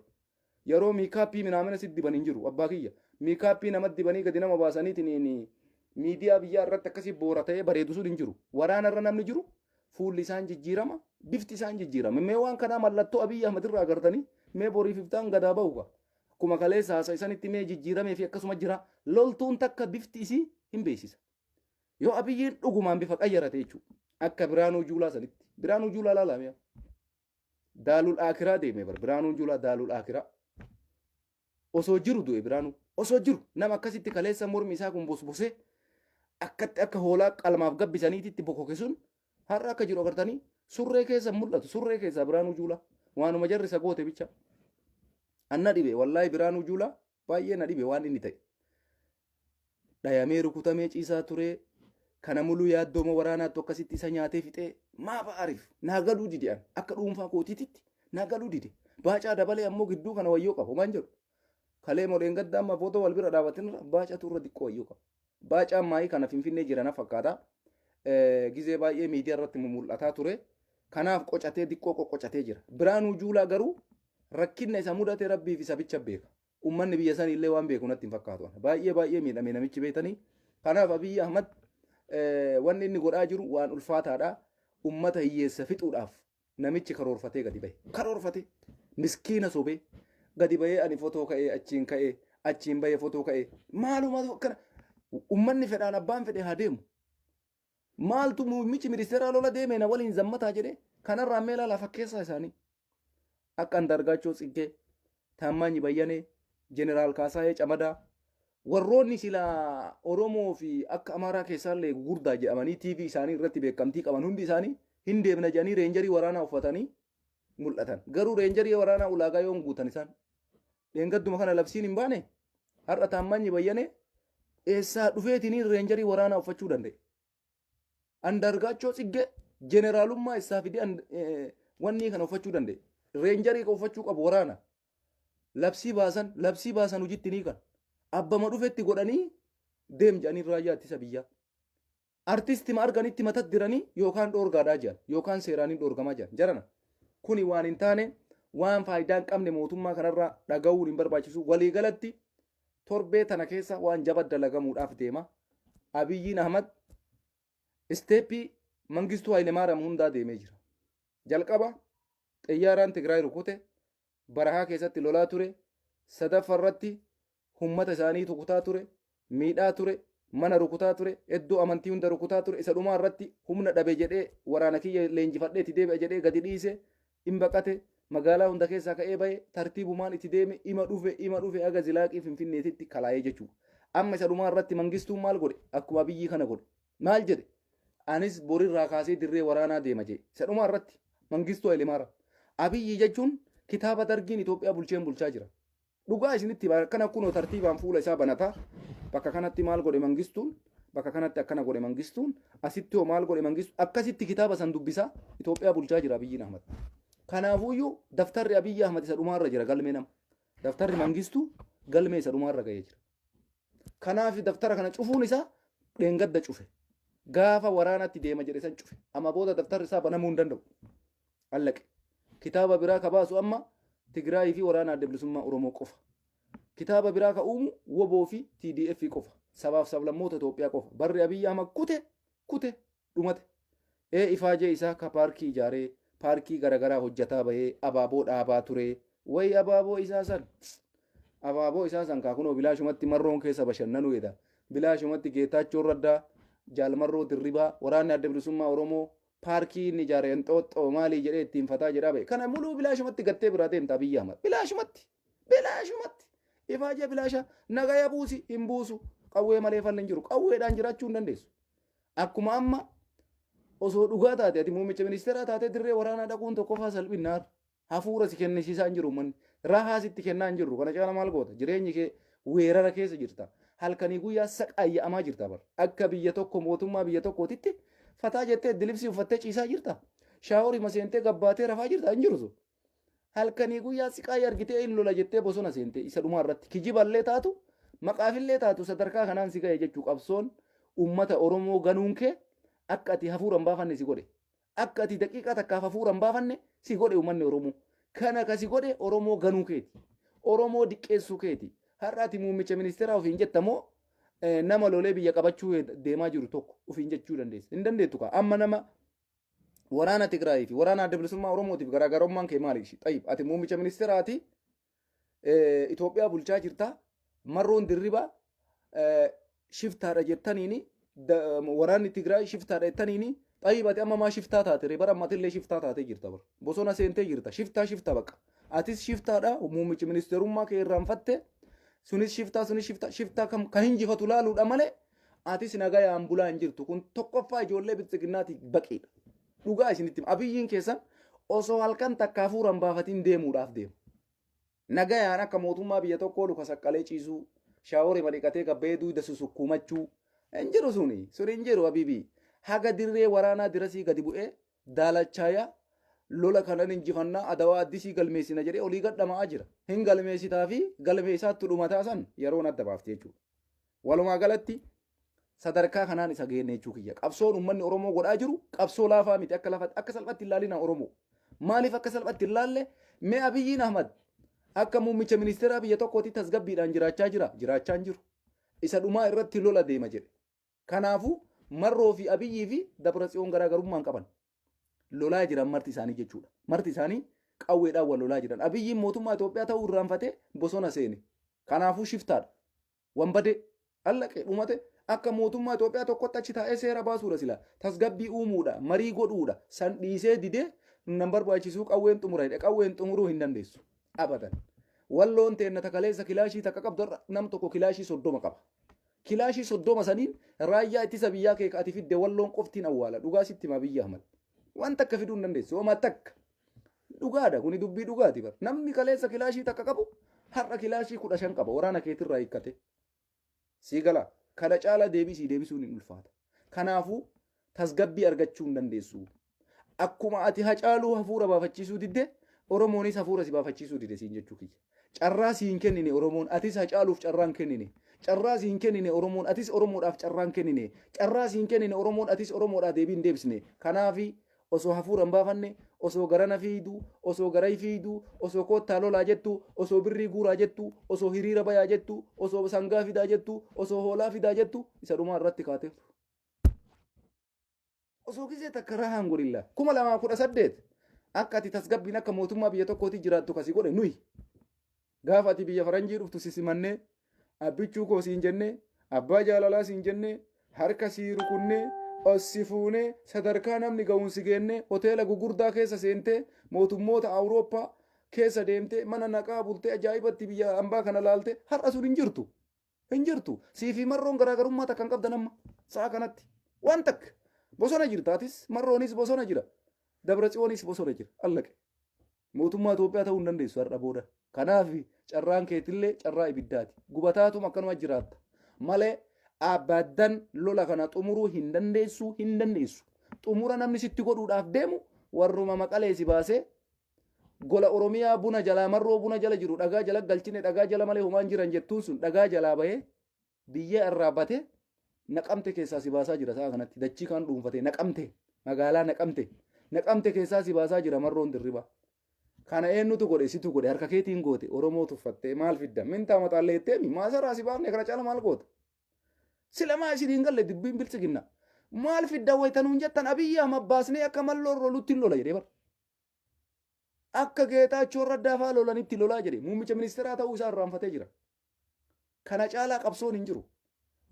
Yeroo miikaappii minaamina si diban hin jiru, abbaa kiyya. Miikaappii nama dibanii gadi nama baasaniitiin miidiyaa biyyaa irratti akkasii boora ta'ee bareedu sun hin jiru. Waraana irra namni jiru fuulli isaan jijjiirama, bifti isaan jijjiirama. Mee waan kanaa mallattoo Abiyyi Ahmad irraa agartanii mee boriif iftaan gadaa bahu. Akkuma kaleessa haasa isanitti mee jijjiiramee fi akkasuma jira. Loltuun takka bifti isii hin beeksisa. Yoo Abiyyiin dhugumaan bifa qayyarate jechuudha. Akka Biraanuu Juulaa sanitti. Biraanuu Juulaa laalaa mi'a. Daalul Aakiraa deeme bar. Biraanuun Juulaa Daalul Aakiraa. Osoo jiru du'e Biraanuu. Osoo jiru nama akkasitti kaleessa mormi isaa kun bosbosee akkatti akka hoolaa qalmaaf gabbisaniititti bokoke sun har'a akka jiru agartanii, surree keessa mul'atu, surree keessaa Biraanuu Juulaa waanuma jarri isa goote bicha. Anna dhibe wallaahi, Biraanuu Juulaa baay'ee na dhibe waan inni ta'e. Dhayamee rukutamee ciisaa ture. Kana muluu yaaddooma waraanaattu akkasitti isa nyaatee fixee maa ba'aariif naa galuu dide, an akka dhuunfaa kootiititti naa galuu dide. Baacaa Dabalee ammoo gidduu kana wayyoo qaba waan jedhu. Kalee modheen gadda amma footoo wal bira dhaabatinirra Baacatu irra xiqqoo wayyoo qaba. Baacaan maayii kana Finfinnee jira na fakkaata. Gizee baay'ee miidiyaa irratti mul'ataa ture. Kanaaf qocatee xiqqoo qoqqocatee jira. Biraanuu Juulaa garuu rakkinna isa mudate Rabbii fi sabicha beeka. Uummanni biyya sanii illee waan beeku natti hin fakkaatu. Baay'ee baay'ee miidhame namichi beetanii. Kanaaf Abiyyi Ahmad wanni inni godhaa jiru waan ulfaataadha. Uummata hiyyeessa fixuudhaaf namichi karoorfatee gadi bahe. Karoorfatee miskiina sobee gadi bahee ani fotoo ka'ee achiin ka'ee Achiin bahee fotoo ka'e. Maaluma akkana ummanni fedhaan abbaan fedhe haa deemu. Maaltu muummichi ministeeraa lola deeme na waliin zammataa jedhe kanarraa mee ilaalaa fakkeessaa isaanii. Akka Andaargaachoo Tsiggee, Taammaanyi Bayyanee, Jeneraal Kaasaayee Camadaa warroonni silaa Oromoo fi akka Amaaraa keessaallee gugurdaa jedhamanii TV isaanii irratti beekamtii qaban hundi isaanii hin deemna jedhanii reenjarii waraanaa uffatanii mul'atan. Garuu reenjarii waraanaa ulaagaa yoom guutan isaan? Dheengadduma kana labsiin hin baane har'a Taammaanyi Bayyanee eessaa dhufeetiniin reenjarii waraanaa uffachuu danda'e? Andargaachoo Tsiggee jeneraalummaa isaa fidee wanni kana uffachuu danda'e. Reenjarii kan uffachuu qabu waraana. Labsii baasan labsii baasan hojiitti ni kan. Abbama dhufetti godhanii deem jedhanii raayyaa ittisa biyyaa. Artistima arganitti matat diranii yookaan dhoorgaadhaa jedhan yookaan seeraan hin dhoorgamaa jedhan. Jarana kuni waan hin taane waan faayidaa hin qabne mootummaa kanarraa dhaga'uun hin barbaachisu. Waliigalatti torbee tana keessa waan jaba dalagamuudhaaf deema. Abiyyiin Ahmad isteeppii Mangistuu Hayilemaariyaam hundaa deemee jira. Jalqaba xiyyaaraan Tigraay rukute barahaa keessatti lolaa ture sadaffa irratti ummata isaanii tukutaa ture miidhaa ture mana rukutaa ture iddoo amantii hunda rukutaa ture isa dhumaa irratti humna dhabe jedhee waraana kiyya leenjifadhee itti deebi'a jedhee gadi dhiise in baqate magaalaa hunda keessaa ka'ee bahe tartiibumaan itti deeme ima dhufe ima dhufe haga zilaaqii finfinneetitti kalaa'ee jechuudha. Amma isa dhumaa irratti mangistuun maal godhe akkuma biyyi kana godhe maal jedhe anis borirraa kaasee dirree waraanaa deema jedhe isa dhumaa irratti Mangistuu Hayilemaariyaam. Abiyyi jechuun kitaaba dargiin Itoophiyaa bulcheen bulchaa jira. Dhugaa isinitti hima akkana kunoo tartiibaan fuula isaa banataa bakka kanatti maal godhe Mangistuun bakka kanatti akkana godhe Mangistuun asitti hoo maal godhe Mangistuun akkasitti kitaaba san dubbisaa Itoophiyaa bulchaa jira Abiyyiin Ahmad. Kanaafuyyuu daftarri Abiyyi Ahmad isa dhumaarra jira galmee nama. Daftarri Mangistuu galmee isa dhumaarra ga'ee jira. Kanaaf daftara kana cufuun isaa dheengadda cufe. Gaafa waraanatti deema jedhe san cufe. Amma booda daftarri isaa banamuu hin danda'u. Allaqe. Kitaaba biraa ka baasu amma Tigraayii fi waraana adda bilisummaa Oromoo qofa. Kitaaba biraa ka uumu WBO fi TDF qofa. Sabaaf sablammoota Itoophiyaa qofa. Barri Abiyyi Ahmad kute kute dhumate. Ee ifaajee isaa ka paarkii ijaaree paarkii garaagaraa hojjataa bahee abaaboo dhaabaa ture. Wayi abaaboo isaa san. Abaaboo isaa san kaa kunoo bilaashumatti marroon keessa bashannanuu jedha. Bilaashumatti Geetaachoon Raddaa, Jaalmarroo Dirribaa, waraanni adda bilisummaa Oromoo paarkii inni ijaare Inxooxxoo maalii jedhee ittiin fataa jedhaa bahe. Kana muluu bilaashumatti gattee biraa deemta Abiyyi Ahmad. Bilaashumatti. Bilaashumatti. Ifaajee bilaasha nagaya buusi hin buusu. Qawwee malee falli hin jiru. Qawweedhaan jiraachuu hin dandeessu. Akkuma amma osoo dhugaa taate ati muummicha ministeeraa taatee dirree waraanaa dhaquun tokkoffaa salphinnaar. Hafuura si kennisiisaa hin jiru manni. Rahaa sitti kennaa hin jirru. Kana caala maal goota? Jireenyi kee weerara keessa jirta. Halkanii guyyaa saqaayya'amaa jirta bar. Akka biyya tokko mootummaa biyya tokkootitti fataa jettee dilibsii uffattee ciisaa jirta. Shaaworii maseentee gabbaatee rafaa jirta hin jiru sun. Halkanii guyyaa siqaayii argitee hin lola jettee bosona seente isa dhumaa irratti kijiballee taatu maqaafillee taatu sadarkaa kanaan si ga'e jechuu qabsoon ummata Oromoo ganuun kee akka ati hafuura hin baafanne si godhe. Akka ati daqiiqaa takkaaf hafuura hin baafanne si godhe uummanni Oromoo. Kana ka si godhe Oromoo ganuu keeti. Oromoo diqqeessuu keeti. Har'a ati muummicha ministeeraa ofiin jetta moo nama lolee biyya qabachuu deemaa jiru tokko ofiin jechuu dandeessa. Hin dandeettu kaa. Amma nama waraana Tigraayii fi waraana adda bilisummaa Oromootiif garaagarummaan kee maali? Xayyib ati muummicha ministeeraati Itoophiyaa bulchaa jirta. Marroon dirribaa shiftaadha jettaniini waraanni Tigraay shiftaadha jettaniini xayyib ati amma maa shiftaa taate ree bara ammatillee shiftaa taatee jirta bara bosona seentee jirta shiftaa shiftaa bakka atis shiftaadha muummichi ministeerummaa kee irraanfatte sunis shiftaa sunis shiftaa shiftaa kam kan hinjifatu laaluudha malee atis nagayaan bulaa hin jirtu kun tokkoffaa ijoollee biltsiginnaati baqiidha dhugaa isinitti hima. Abiyyiin keessan osoo halkan takka hafuura hin baafatin deemuudhaaf deema. Nagayaan akka mootummaa biyya tokkoo luka saqqalee ciisuu, shaaworima dhiqatee gabbayee duyda susukkuumachuu hin jiru suni. Suni hin jiru Abibii. Haga dirree waraanaa dirasii gadi bu'ee daalachaaya lola kanan injifannaa adawaa addisii galmeessina jedhee olii gad dhama'aa jira. Hin galmeessitaa fi galmee isaattu dhumataa san yeroon adda baafti jechuudha. Walumaa galatti sadarkaa kanaan isa geenne jechuu kiyya. Qabsoon uummanni Oromoo godhaa jiru qabsoo laafaa miti akka lafa akka salphatti hin laalina Oromoo. Maaliif akka salphatti hin laalle? Mee Abiyyiin Ahmad akka muummicha ministeeraa biyya tokkootti tasgabbiidhaan jiraachaa jira jiraachaa hin jiru. Isa dhumaa irratti lola deema jedhe. Kanaafuu Marroo fi Abiyyii fi Dabratsiyoon garaagarummaa hin qaban. Lolaa jiran marti isaanii jechuudha. Marti isaanii qawweedhaan wal lolaa jiran. Abiyyiin mootummaa Itoophiyaa ta'uu irraanfatee bosona seene. Kanaafuu shiftaadha. Wanbadee allaqe dhumate akka mootummaa Itoophiyaa tokkotti achi taa'ee seera baasuudha sila. Tasgabbii uumuudha, marii godhuudha. San dhiisee didee nan barbaachisuu qawween xumura jedhe. Qawween xumuruu hin dandeessu. Abadan. Walloon teenna takaleessa kilaashii takka qabdu har'a nam tokko kilaashii 30 qaba. Kilaashii 30 saniin raayyaa ittisa biyyaa kee ka ati fidde Walloon qoftiin awwaala. Dhugaa sitti hima Abiyyi Ahmad. Waan takka fiduu hin dandeessu. Homaa takka. Dhugaadha kuni dubbii dhugaati bar. Namni kaleessa kilaashii takka qabu har'a kilaashii 15 qaba waraana keetirraa hiikkate. Sii gala. Kana caalaa deebii sii deebisuun hin ulfaata. Kanaafuu tasgabbii argachuu hin dandeessu. Akkuma ati Hacaaluu hafuura baafachiisuu didde Oromoonis hafuura si baafachiisuu dide siin jechuu kiyya. Carraa si hin kennine Oromoon atis Hacaaluuf carraa hin kennine. Carraa si hin kennine Oromoon atis Oromoodhaaf carraa hin kennine. Carraa si hin kennine Oromoon atis Oromoodhaa deebii hin deebisne. Kanaafi osoo hafuura hin baafanne, osoo garana fiiydu, osoo garay fiiydu, osoo koottaa lolaa jettu, osoo birrii guuraa jettu, osoo hiriira bayaa jettu, osoo sangaa fidaa jettu, osoo hoolaa fidaa jettu isa dhumaa irratti kaatee osoo gisee takka rahaan godhilla. 2018 akka ati tasgabbiin akka mootummaa biyya tokkootti jiraattu kasi godhe nuyi. Gaafa ati biyya faranjii dhuftu si simannee, abbichuu koo siin jennee, abbaa jaalalaa siin jennee, harka sii rukunnee, ol si fuunee, sadarkaa namni ga'uun si geennee, hoteela gugurdaa keessa seentee, mootummoota Awurooppaa keessa deemtee, mana naqaa bultee ajaa'ibatti biyya ambaa kana laaltee, har'a sun hin jirtu. Hin jirtu. Sii fi Marroon garaagarummaa takka hin qabdan amma. Sa'a kanatti. Waan takka. Bosona jirta atis, Marroonis bosona jira. Dabra Tsiyoonis bosona jira. Allaqe. Mootummaa Itoophiyaa ta'uu hin dandeessu har'a booda. Kanaaf carraan keetillee carraa ibiddaati. Gubataatuma akkanuma jiraatta. Malee abadan lola kana xumuruu hin dandeessu hin dandeessu. Xumura namni sitti godhuudhaaf deemu warruma Maqalee si baasee gola Oromiyaa buna jalaa Marroo buna jala jiru dhagaa jala galchine dhagaa jala malee homaan jiran jettuun sun dhagaa jalaa bahee biyyee irraa batee Naqamte keessaa si baasaa jira sa'a kanatti dachii kaan dhuunfatee Naqamte magaalaa Naqamte Naqamte keessaa si baasaa jira Marroon Dirribaa. Kana eenyutu godhe? Situ godhe, harka keetiin goote. Oromoo tuffattee maal fidda? Mintaa maxaallee jetteemi maasaraa si baafne kana caala maal goota? Silamaa isin hin galle dubbiin biltsiginna. Maal fidda wayita nuun jettan Abiyyi Ahmad baasnee akka Malloon lolutti hin lola jedhee bara. Akka Geetaachoo Raddaa fa'aa lolanitti lolaa jedhe muummicha ministeeraa ta'uu isaa irraanfatee jira. Kana caalaa qabsoon hin jiru.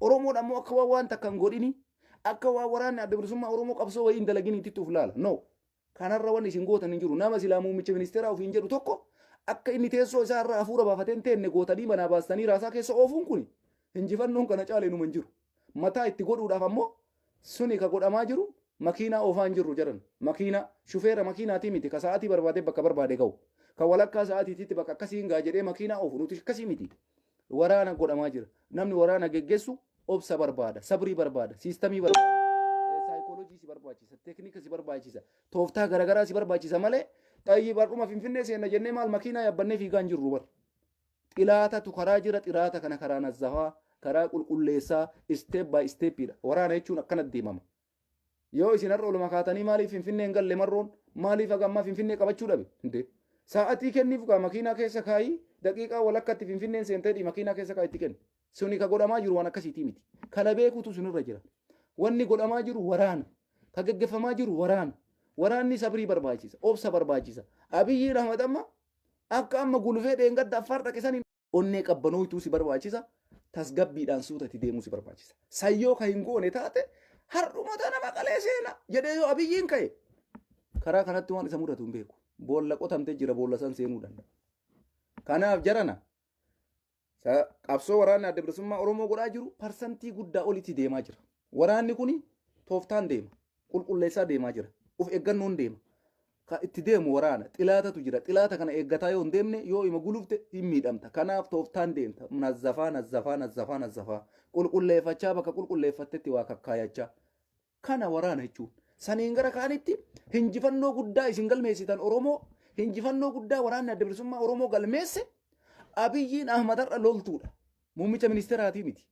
Oromoon ammoo akka waan waan takka hin godhini, akka waan waraanni Adda Bilisummaa Oromoo qabsoo wayii hin dalaginiitti of laala. No. Kanarra wanni isin gootan hin jiru. Nama silaa muummicha ministeeraa ofiin jedhu tokko akka inni teessoo isaa irraa hafuura baafatee hin teenne gootanii manaa baastanii raasaa keessa oofuun kun injifannoon kana caale inuma hin jiru. Mataa itti godhuudhaaf ammoo suni ka godhamaa jiru makiinaa oofaa hin jirru jedhan. Makiinaa, shufeera makiinaatii miti ka sa'aatii barbaadee bakka barbaade ga'u. Ka walakkaa sa'aatiititti bakka akkasii hin ga'a jedhee makiinaa oofu nuti akkasii miti. Waraana godhamaa jira. Namni waraana geggeessu obsa barbaada, sabrii barbaada, siistamii barbaada. Saayikooloojii si barbaachisa, teeknika si barbaachisa, tooftaa garaagaraa si barbaachisa malee xayyii bar'uma Finfinnee seenna jennee maal makiinaa yaabbannee fiigaa hin jirru bar. Xilaatatu karaa jira, xiraata kana karaa nazzafaa, karaa qulqulleessaa, step by stepidha. Waraana jechuun akkana deemama. Yoo isin har'a oluma kaatanii maaliif Finfinnee hin galle Marroon maaliif haga ammaa Finfinnee qabachuu dhabe? Hinde. Sa'atii kenniif kaa makiinaa keessa kaayii daqiiqaa walakkatti Finfinneen seentee dhii makiinaa keessa kaa itti kenni. Suni ka godhamaa jiru waan akkasiitii miti. Kana beekuutu sinirra jira. Wanni godhamaa jiru waraana. Ka geggeeffamaa jiru waraana. Waraanni sabrii barbaachisa. Obsa barbaachisa. Abiyyiin Ahmad amma akka amma gulufee dheengadda Affaar dhaqe saniin onnee qabbanooytuu si barbaachisa, tasgabbiidhaan suuta itti deemuu si barbaachisa. San yoo ka hin goone taate har'uma tana Maqalee seena jedhee yoo Abiyyiin ka'e karaa kanatti waan isa mudatu hin beeku. Boolla qotamtee jira boolla san seenuu danda'a. Kanaaf jarana qabsoo waraanni Adda Bilisummaa Oromoo godhaa jiru parsantii guddaa olitti deemaa jira. Waraanni kun tooftaan deema. Qulqulleessaa deemaa jira. Of eeggannoon deema. Ka itti deemu waraana. Xilaatatu jira. Xilaata kana eeggataa yoo hin deemne yoo ima gulufte hin miidhamta. Kanaaf tooftaan deemta. Nazzafaa, nazzafaa, nazzafaa, nazzafaa. Qulqulleeffachaa bakka qulqulleeffattetti waa kakkaayachaa. Kana waraana jechuun. Saniin gara kaanitti hinjifannoo guddaa isin galmeessitan Oromoo, hinjifannoo guddaa waraanni Adda Bilisummaa Oromoo galmeesse Abiyyiin Ahmad har'a loltuudha. Muummicha ministeeraatii miti.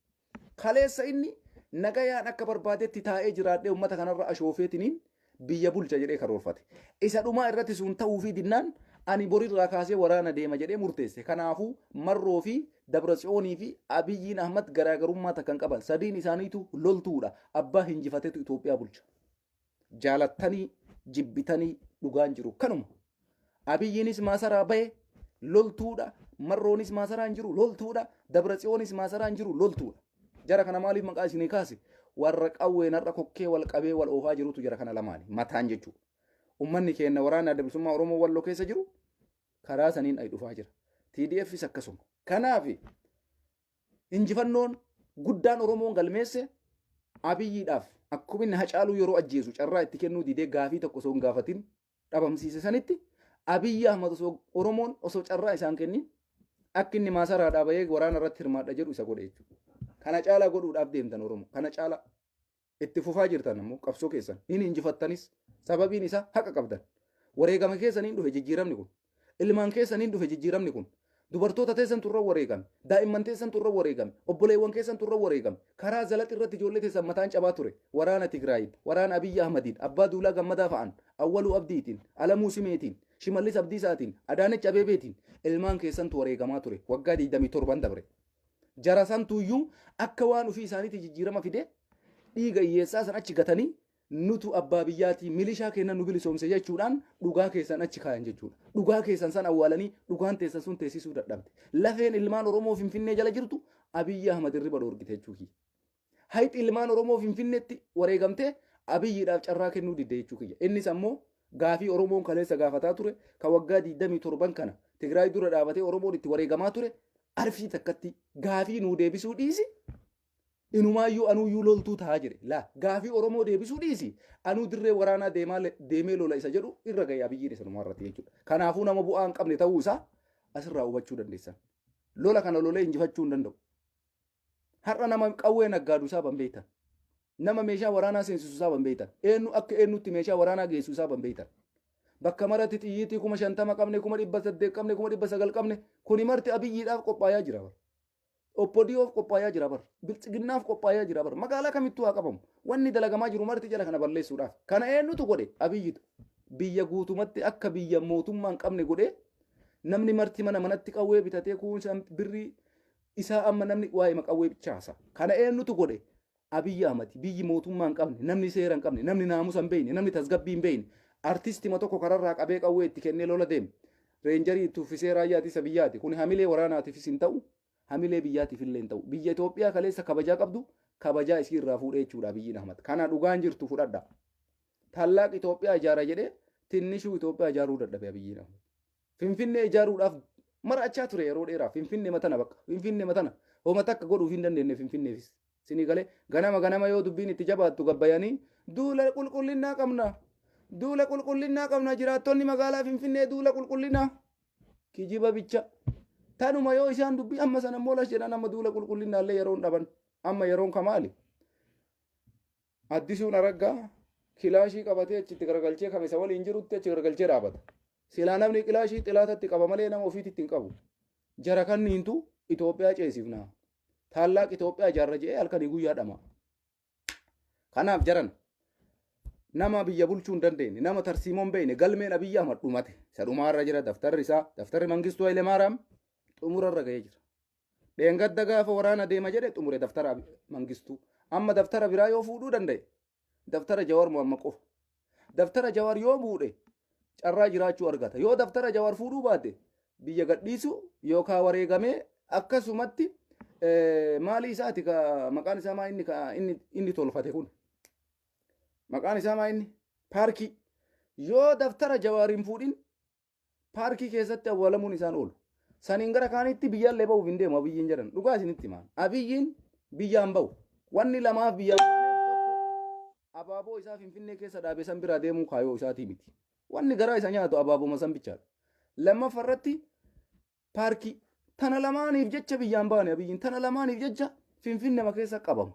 Kaleessa inni nagayaan akka barbaadetti taa'ee jiraadhee uummata kanarra ashoofeetiniin biyya bulcha jedhee karoorfate. Isa dhumaa irratti sun ta'uufii dinnaan ani borirraa kaasee waraana deema jedhee murteesse. Kanaafuu Marroo fi Dabratsiyoonii fi Abiyyiin Ahmad garaagarummaa takka hin qaban. Sadiin isaaniitu loltuudha. Abbaa hinjifatetu Itoophiyaa bulcha. Jaalattanii jibbitanii dhugaan jiru kanuma. Abiyyiinis maasaraa bahe Loltuudha. Marroonis maasaraa hin jiru loltuudha. Dabratsiyoonis maasaraa hin jiru loltuudha. Jara kana maaliif maqaa isinii kaase? Warra qawween har'a kokkee wal qabee wal oofaa jirutu jara kana lamaani. Mataan jechuudha. Ummanni keenya waraana Adda Bilisummaa Oromoo Walloo keessa jiru karaa saniin ay dhufaa jira. TDFs akkasuma. Kanaaf injifannoon guddaan Oromoon galmeesse Abiyyiidhaaf akkuma inni Hacaaluu yeroo ajjeesu carraa itti kennuu didee gaafii tokko osoo hin gaafatin dhabamsiise sanitti, Abiyyi Ahmad osoo Oromoon osoo carraa isaan kennin akka inni maasaraadhaa bahee waraana irratti hirmaadha jedhu isa godhe jechuudha. Kana caalaa godhuudhaaf deemtan Oromoo. Kana caalaa itti fufaa jirtan ammoo qabsoo keessan hin injifattanis, sababiin isaa haqa qabdan. Wareegama keessaniin dhufe jijjiiramni kun. Ilmaan keessaniin dhufe jijjiiramni kun. Dubartoota teessan turra wareegame. Daa'imman teessan turra wareegame. Obboleewwan keessan turra wareegame. Karaa Zalax irratti ijoollee teessan mataan cabaa ture. Waraana Tigraayin, waraana Abiyyi Ahmadiin, Abbaa Duulaa Gammadaa fa'an, Awwaluu Abdiitiin, Alamuu Simeetiin, Shimallis Abdiisaatiin, Adaanech Abeebeetiin ilmaan keessantu wareegamaa ture waggaa 27 dabre. Jara santuuyyuu akka waan ofii isaaniitti jijjiirama fide dhiiga hiyyeessaa san achi gatanii, nutu abbaa biyyaatii, milishaa kennan nu bilisoomse jechuudhaan dhugaa keessan achi kaayan jechuudha. Dhugaa keessan san awwaalanii dhugaan teessan sun teessisuu dadhabde. Lafeen ilmaan Oromoo Finfinnee jala jirtu Abiyyi Ahmad irriba dhoorgite jechuuki. Hayxi ilmaan Oromoo Finfinneetti wareegamtee Abiyyiidhaaf carraa kennuu didde jechuu kiyya. Innis ammoo gaafii Oromoon kaleessa gaafataa ture ka waggaa 27 kana Tigraay dura dhaabatee Oromoon itti wareegamaa ture arfii takkatti gaafii nuu deebisuu dhiisi, inumaayyuu anuuyyuu loltuu tahaa jedhe. Laa, gaafii Oromoo deebisuu dhiisi, anuu dirree waraanaa deemaa deemee lola isa jedhu irra ga'e Abiyyiin isanumaa irratti jechuudha. Kanaafuu nama bu'aa hin qabne ta'uu isaa asirraa hubachuu dandeessan. Lola kana lolee injifachuu hin danda'u. Har'a nama qawwee naggaadu isaa ban beektan. Nama meeshaa waraanaa seensisu isaa ban beektan. Eenyu akka eenyutti meeshaa waraanaa geessu isaa ban beektan. Bakka maratti xiyyiitii 50,000 qabne, 800,000 qabne, 900,000 qabne, kuni marti Abiyyiidhaaf qophaayaa jira bara. OPDOf qophaayaa jira bar. Biltsiginnaaf qophaayaa jira bar. Magaalaa kamittuu haa qabamu. Wanni dalagamaa jiru marti jala kana balleessuudhaaf. Kana eenyutu godhe? Abiyyitu. Biyya guutumatti akka biyya mootummaa hin qabne godhee, namni marti mana manatti qawwee bitatee, kuusan birrii isaa amma namni waa'ee qawwee bichaasa. Kana eenyutu godhe? Abiyyi Ahmad. Biyyi mootummaa hin qabne, namni seera hin qabne, namni naamusa hin beekne, namni tasgabbii hin beekne. Artistima tokko kararraa qabee qawwee itti kennee lola deeme. Reenjarii itti uffisee raayyaa ittisa biyyaati. Kuni hamilee waraanaatiifis hin ta'u, hamilee biyyaatiif illee hin ta'u. Biyya Itoophiyaa kaleessa kabajaa qabdu kabajaa isii irraa fuudhee jechuudha Abiyyiin Ahmad. Kana dhugaan jirtu fudhadha. Tallaaq Itoophiyaa ijaara jedhee tinnishuu Itoophiyaa ijaaruu dadhabe Abiyyiin Ahmad. Finfinnee ijaaruudhaaf marachaa ture yeroo dheeraaf. Finfinnee matana bakka. Finfinnee matana. Homa takka godhuuf hin dandeenye Finfinneefis. Sinii galee ganama ganama yoo dubbiin itti jabaattu gabbayanii duula qulqullinnaa qabna. Duula qulqullinnaa qabna, jiraattonni magaalaa Finfinnee duula qulqullinnaa. Kijiba bicha. Tanuma yoo isaan dubbii amma sana immoo las jedhan, amma duula qulqullinnaa illee yeroon dhaban. Amma yeroon kamaali? Addisuun Araggaa kilaashii qabatee achitti garagalchee kamisa waliin jirutti achi garagalchee dhaabata. Silaa namni kilaashii xilaatatti qaba malee nama ofiititti hin qabu. Jara kanniintu Itoophiyaa ceesifna. Taallaaq Itoophiyaa ijaarra jedhee halkanii guyyaa dhama. Kanaaf jaran nama biyya bulchuu hin dandeenye, nama tarsiimoo hin beekne, galmeen Abiyyi Ahmad dhumate. Isa dhumaarra jira daftarri isaa, daftarri Mangistuu Hayilemaariyaam xumurarra ga'ee jira. Dheengadda gaafa waraana deema jedhe xumure daftara Mangistuu. Amma daftara biraa yoo fuudhuu danda'e daftara Jawar Muhammad qofa. Daftara Jawar yoo fuudhe carraa jiraachuu argata. Yoo daftara Jawar fuudhuu baate biyya gadhiisu yookaan wareegamee akkasumatti maalii isaati ka maqaan isaa maa inni ka inni tolfate kun, maqaan isaa maa inni, paarkii, yoo daftara Jawaar hin fuudhin paarkii keessatti awwaalamuun isaan oolu. Saniin gara kaanitti biyyaallee bahuuf hin deemu Abiyyiin jedhan. Dhugaa isinitti himaan. Abiyyiin biyyaan bahu. Wanni lamaaf biyyaan baaneef, tokko abaaboo isaa Finfinnee keessa dhaabe san biraa deemuu kaayoo isaatii miti. Wanni garaa isa nyaatu abaaboma san bichaadha. Lammaffaa irratti paarkii. Tana lamaaniif jecha biyyaan baane Abiyyiin. Tana lamaaniif jecha Finfinnema keessa qabama.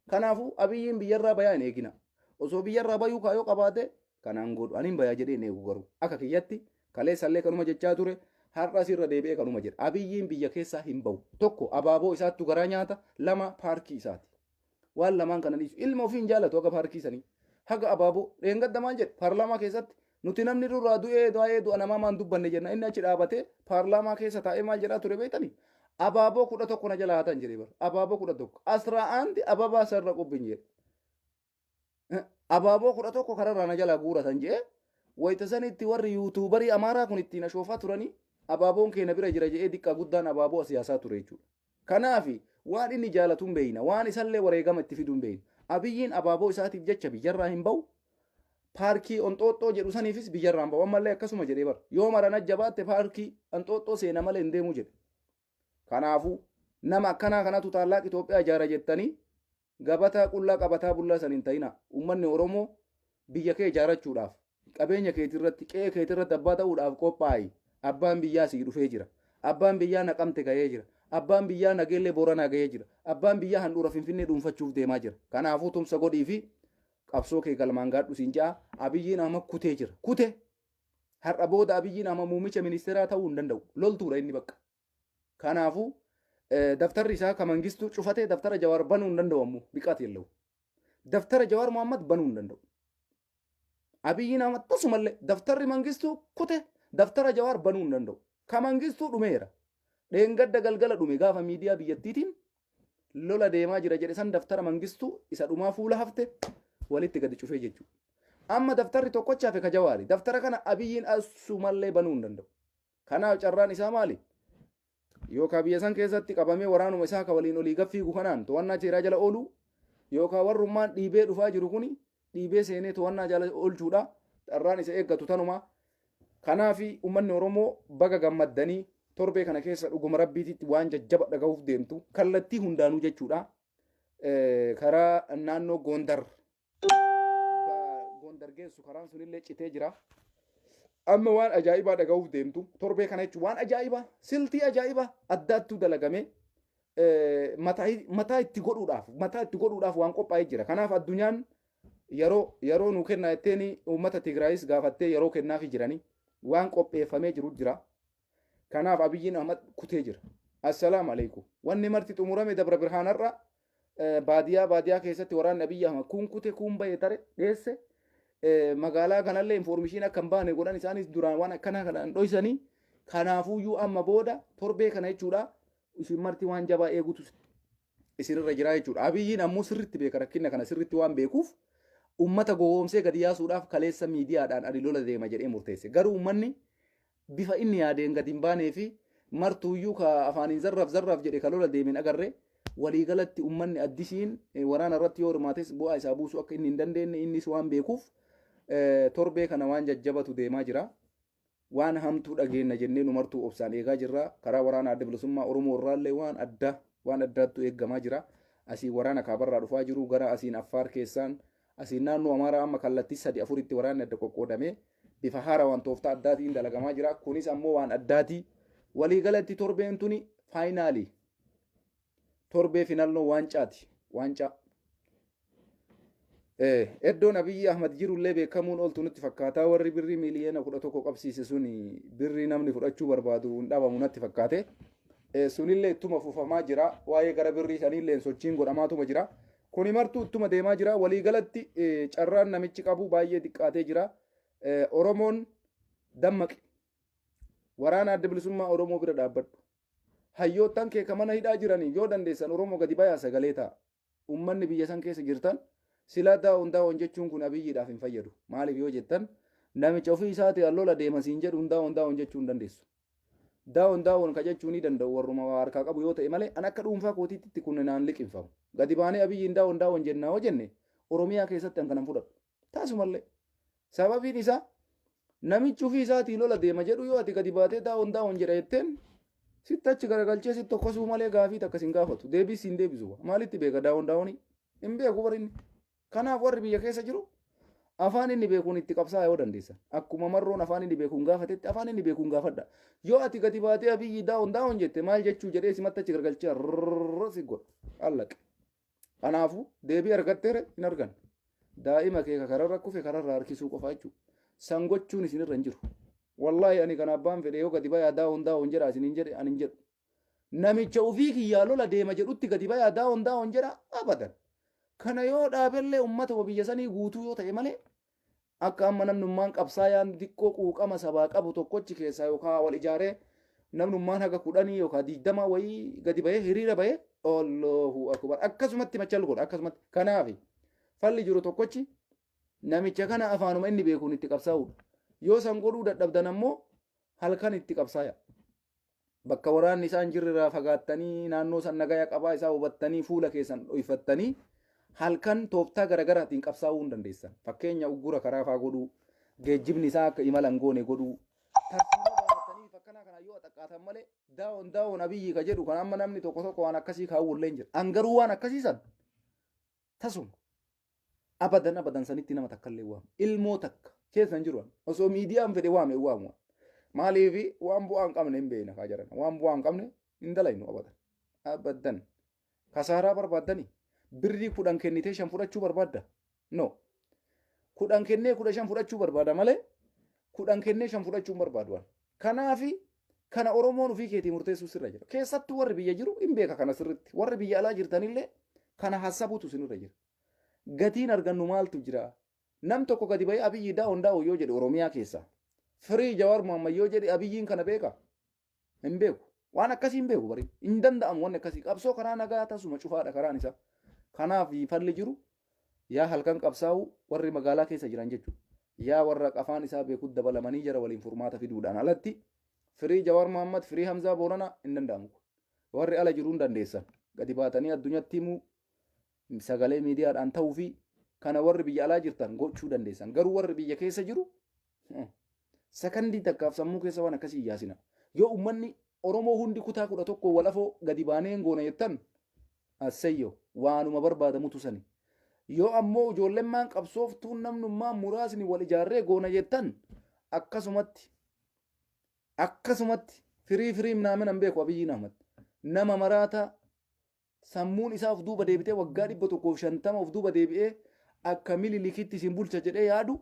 Kanaafuu Abiyyiin biyyarraa bayaa hin eegina. Osoo biyyarraa bayuu kaayoo qabaate kanaan godhu. Ani hin bayaa jedhee hin eegu garuu. Akka kiyyatti kaleessallee kanuma jechaa ture. Har'as irra deebi'ee kanuma jedha. Abiyyiin biyya keessaa hin bahu. Tokko abaaboo isaattu garaa nyaata. Lama paarkii isaati. Waan lamaan kana dhiisu. Ilma ofii hin jaalatu haga paarkii sanii. Haga abaaboo. Dheengadda maal jedhe? Paarlaamaa keessatti nuti namni duraa du'ee waa'ee du'a namaa maan dubbanne jenna. Inni achi dhaabatee paarlaamaa keessa taa'ee maal jedhaa ture beektanii? Abaaboo 11 na jala haatan jedhee bara. Abaaboo 11. 11 ababaa sarara qubbin jedhe. Abaaboo 11 kararraa na jalaa guuratan jedhee wayita sanitti warri yuutuubarii Amaaraa kun ittiin ashoofaa turanii. Abaaboon keenya bira jira jedhee diqqaa guddaan abaaboo siyaasaa ture jechuudha. Kanaaf waan inni jaalatu hin beeyna, waan isallee wareegama itti fidu hin beeyna. Abiyyiin abaaboo isaatiif jecha biyyarraa hin ba'u. Paarkii Onxooxxoo jedhu saniifis biyyarraa hin ba'u. Ammallee akkasuma jedhee bara. Yoo marana jabaatte paarkii Onxooxxoo seena malee hin deemu jedhe. Kanaafuu nama akkanaa kanatu taallaaq Itoophiyaa ijaara jettanii gabataa qullaa qabataa bullaa san hin ta'ina. Uummanni Oromoo biyya kee ijaarachuudhaaf, qabeenya keetirratti, qe'ee keetirratti abbaa ta'uudhaaf qophaa'i. Abbaan biyyaa sii dhufee jira. Abbaan biyyaa Naqamte gahee jira. Abbaan biyyaa Nageellee Booranaa gahee jira. Abbaan biyyaa handhuura Finfinnee dhuunfachuuf deemaa jira. Kanaafuu tumsa godhii fi qabsoo kee galmaan gaadhu siin ja'a. Abiyyiin amma kutee jira. Kute! Har'a booda Abiyyiin amma muummicha ministeeraa ta'uu hin danda'u. Loltuudha inni bakka. Kanaafuu daftarri isaa ka Mangistuu cufatee daftara Jawaar banuu hin danda'u ammoo biqaat yellewu. Daftara Jawaar Muhammad banuu hin danda'u. Abiyyiin amma tasumallee daftarri Mangistuu kute daftara Jawaar banuu hin danda'u. Ka Mangistuu dhumeera. Dheengadda galgala dhume gaafa miidiyaa biyyattiitiin lola deemaa jira jedhe san daftara Mangistuu isa dhumaa fuula hafte walitti gadi cufee jechuudha. Amma daftarri tokkocha hafe ka Jawaari. Daftara kana Abiyyiin asumallee banuu hin danda'u. Kanaaf carraan isaa maali? Yookaan biyya san keessatti qabamee waraanuma isaa ka waliin olii gad fiigu kanaan to'annaa seeraa jala ooluu, yookaan warrummaan dhiibee dhufaa jiru kuni dhiibee seenee to'annaa jala oolchuudha. Carraan isa eeggatu tanuma. Kanaaf uummanni Oromoo baga gammaddanii, torbee kana keessa dhuguma rabbiititti waan jajjaba dhagahuuf deemtu kallattii hundaanuu jechuudha. Karaa naannoo Gondar geessu karaan sunillee citee jira. Amma waan ajaa'ibaa dhagahuuf deemtu torbee kana jechuun waan ajaa'ibaa, siltii ajaa'ibaa addaattuu dalagamee mataa itti godhuudhaaf waan qophaa'ee jira. Kanaaf addunyaan yeroo nu kennaa jetteeni uummata Tigraayis gaafattee yeroo kennaafi jiranii waan qopheeffamee jiru jira. Kanaaf Abiyyiin Ahmad kutee jira. Assalaamu alaikum. Wanni marti xumurame Dabra Birhaanarra baadiyaa baadiyaa keessatti waraanni Abiyyi Ahmad kun kute, kun bahee tare dheesse, magaalaa kanallee information akka hin baane godhan. Isaanis duraan waan akkanaa kanaan dhoysanii. Kanaafuyyuu amma booda torbee kana jechuudha isin marti waan jabaa eegutu isinirra jira jechuudha. Abiyyiin ammoo sirritti beeka. Rakkina kana sirritti waan beekuuf ummata gowwoomsee gadi yaasuudhaaf kaleessa miidiyaadhaan ani lola deema jedhee murteesse. Garuu ummanni bifa inni yaadeen gadi hin baanee fi martuuyyuu ka afaaniin zarraaf zarraaf jedhe ka lola deemeen agarre. Waliigalatti ummanni addisiin waraana irratti yoo hirmaates bu'aa isaa buusuu akka inni hin dandeenye innis waan beekuuf torbee kana waan jajjabatu deemaa jira. Waan hamtuu dhageenna jennee nu martuu obsaan eegaa jirra. Karaa waraana Adda Bilisummaa Oromoo irraallee waan adda waan addaattu eeggamaa jira. Asiin waraana kaabarraa dhufaa jiru, gara asiin Affaar keessaan, asiin naannoo Amaaraa, amma kallattii sadi afuritti waraanni adda qoqqoodamee bifa haara waan tooftaa addaatiin dalagamaa jira. Kunis ammoo waan addaati. Waliigalatti torbeen tuni final. Torbee finalnoo waancaati. Waancaa. Iddoon Abiyyi Ahmad jirullee beekamuun ooltu nutti fakkaataa. Warri birrii miiliyoona 11 qabsiise suni birrii namni fudhachuu barbaadu hin dhabamu natti fakkaate. Sunillee ittuma fufamaa jira. Waa'ee gara birrii saniillee sochiin godhamaatuma jira. Kuni martuu ittuma deemaa jira. Waliigalatti carraan namichi qabu baay'ee xiqqaatee jira. Oromoon dammaqi. Waraana Adda Bilisummaa Oromoo bira dhaabbadhu. Hayyoottan kee ka mana hidhaa jiranii yoo dandeessan Oromoo gadi bayaa sagalee ta'a. Uummanni biyya san keessa jirtan silaa down down jechuun kun Abiyyiidhaaf hin fayyadu. Maaliif yoo jettan, namicha ofii isaatii lola deema siin jedhu down down jechuu hin dandeessu. Down down ka jechuu ni danda'u warruma waa harkaa qabu yoo ta'e malee, an akka dhuunfaa kootiitti kun naan liqinfamu. Gadi baanee Abiyyiin down down jennaa yoo jenne, Oromiyaa keessatti an kanan fudhadhu. Taasumallee. Sababiin isaa namichi ofii isaatii lola deema jedhu yoo ati gadi baatee down down jedha jetteen, sitti achi garagalchee sitti tokkosuu malee gaafii takka sin gaafatu. Deebii siin deebisu. Maalitti beeka down downii? Hin beeku barinni. Kanaaf warri biyya keessa jiru afaan inni beekuun itti qabsaa yoo dandeessan. Akkuma Marroon afaan inni beekuun gaafatetti afaan inni beekuun gaafadha. Yoo ati gadi baatee Abiyyi down down jette, maal jechuu jedhee simatti achi garagalchee rrrr si godha. Allaqe. Kanaafuu deebii argatteere hin argan. Daa'ima kee kararra kufe kararra harkisuu qofa jechuudha. San gochuun isinirra hin jiru. Wallaahi ani kan abbaan fedhe yoo gadi bayaa down down jedha isiniin jedhe, ani hin jedhu. Namicha ofii kiyyaa lola deema jedhutti gadi bayaa down down jedha, abadan. Kana yoo dhaabellee uummata biyya sanii guutuu yoo ta'e malee, akka amma namnummaan qabsaayaan xiqqoo quuqama sabaa qabu tokkochi keessaa yookaan wal ijaaree namnummaan haga 10 yookaan 20 wayii gadi bahee hiriira bahee, Allahu akbar, akkasumatti machal godha akkasumatti. Kanaaf falli jiru tokkochi namicha kana afaanuma inni beekuun itti qabsaa'uudha. Yoo san godhuu dadhabdan ammoo halkan itti qabsaaya. Bakka waraanni isaan jirrirraa fagaattanii naannoo san nagaya qabaa isaa hubattanii fuula keessan dhoyfattanii halkan tooftaa garagaraatiin qabsaa'uu hin dandeessan. Fakkeenya uggura karaa faa godhuu, geejjibni isaa akka imala hin goone godhuu. Tarsiimoo baafatanii fakkanaa kana yoo xaqqaatan malee down down Abiyyi ka jedhu kan amma namni tokko tokko waan akkasii kaawwu illee hin jira. An garuu waan akkasii san tasuma abadan abadan sanitti nama takka illee waamu. Ilmoo takka keessa hin jiru. Osoo miidiyaan fedhe waame waamu. Maaliif waan bu'aa hin qabne hin beekna kaa jiran. Waan bu'aa hin qabne hin dalaynu abadan. Abadan. Kasaaraa barbaaddani. Birrii 10 kennitee 5 fudhachuu barbaadda? No. 10 kennee 15 fudhachuu barbaada malee 10 kennee 5 fudhachuu hin barbaadu. Kanaafi kana Oromoon ofii keetii murteessuu sirra jira. Keessattuu warri biyya jiru hin beeka kana sirritti. Warri biyya alaa jirtanillee kana hassabuutu sinirra jira. Gatiin argannu maaltu jira? Nam tokko gadi bahee Abiyyi down down yoo jedhe Oromiyaa keessa. Free Jawaar Muhammad yoo jedhe Abiyyiin kana beeka? Hin beeku. Waan akkasii hin beeku bari. Hin danda'amu wanni akkasii. Qabsoo karaa nagaa tasuma cufaadha karaan isaa. Kanaaf falli jiru yaa halkan qabsaa'u warri magaalaa keessa jiran jechuudha. Yaa warra afaan isaa beeku dabalamanii jara waliin furmaata fiduudhaan alatti free Jawaar Muhammad, free Hamzaa Booranaa hin danda'amu. Warri ala jiruu hin dandeessan. Gadi baatanii addunyatti himuu, sagalee miidiyaadhaan ta'uu fi kana warri biyya alaa jirtan gochuu dandeessan. Garuu warri biyya keessa jiru sakandii takkaaf sammuu keessa waan akkasii hin yaasina. Yoo uummanni Oromoo hundi kutaa 11 wal afoo gadi baanee hin goona jettan, assayyo, waanuma barbaadamutu sani. Yoo ammoo ijoollemmaan qabsooftuun namnummaan muraasni wal ijaarree goona jettan, akkasumatti akkasumatti free free minaamin hin beeku. Abiyyiin Ahmad nama maraataa sammuun isaa of duuba deebitee waggaa 150 of duuba deebi'ee akka Minilikitti isin bulcha jedhee yaadu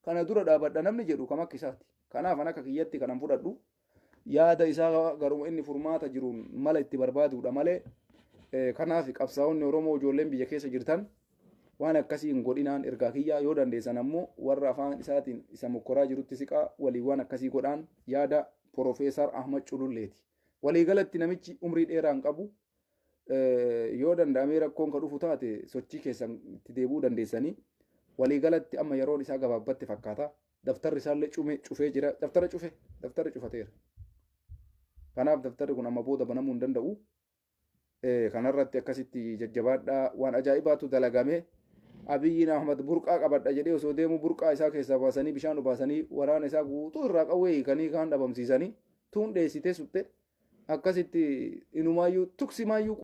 kana dura dhaabadha namni jedhu kam akka isaati. Kanaaf an akka kiyyatti kanan fudhadhu yaada isaa garuma inni furmaata jiruun mala itti barbaaduudha malee. Kanaaf qabsaa'onni Oromoo ijoolleen biyya keessa jirtan waan akkasii hin godhinaan ergaa kiyyaa. Yoo dandeessan ammoo warra afaan isaatiin isa mokkoraa jirutti siqaa waliin waan akkasii godhaan, yaada Profeesar Ahmad Cululleeti. Waliigalatti namichi umrii dheeraa hin qabu. Yoo danda'amee rakkoon ka dhufu taate sochii keessan itti deebi'uu dandeessanii. Waliigalatti amma yeroon isaa gabaabbatte fakkaata. Daftarri isaallee cufee jira. Daftara cufe, daftarri cufateera. Kanaaf daftarri kun amma booda banamuu hin danda'u. Kanarratti akkasitti jajjabaadhaa. Waan ajaa'ibaatu dalagame. Abiyyiin Ahmad burqaa qabadha jedhee osoo deemu burqaa isaa keessaa baasanii bishaan obaasanii waraana isaa guutuu irraa qawwee hiikanii kaan dhabamsiisanii tuun dheessitee sutte akkasitti inumaayyuu tuksimaayyuu.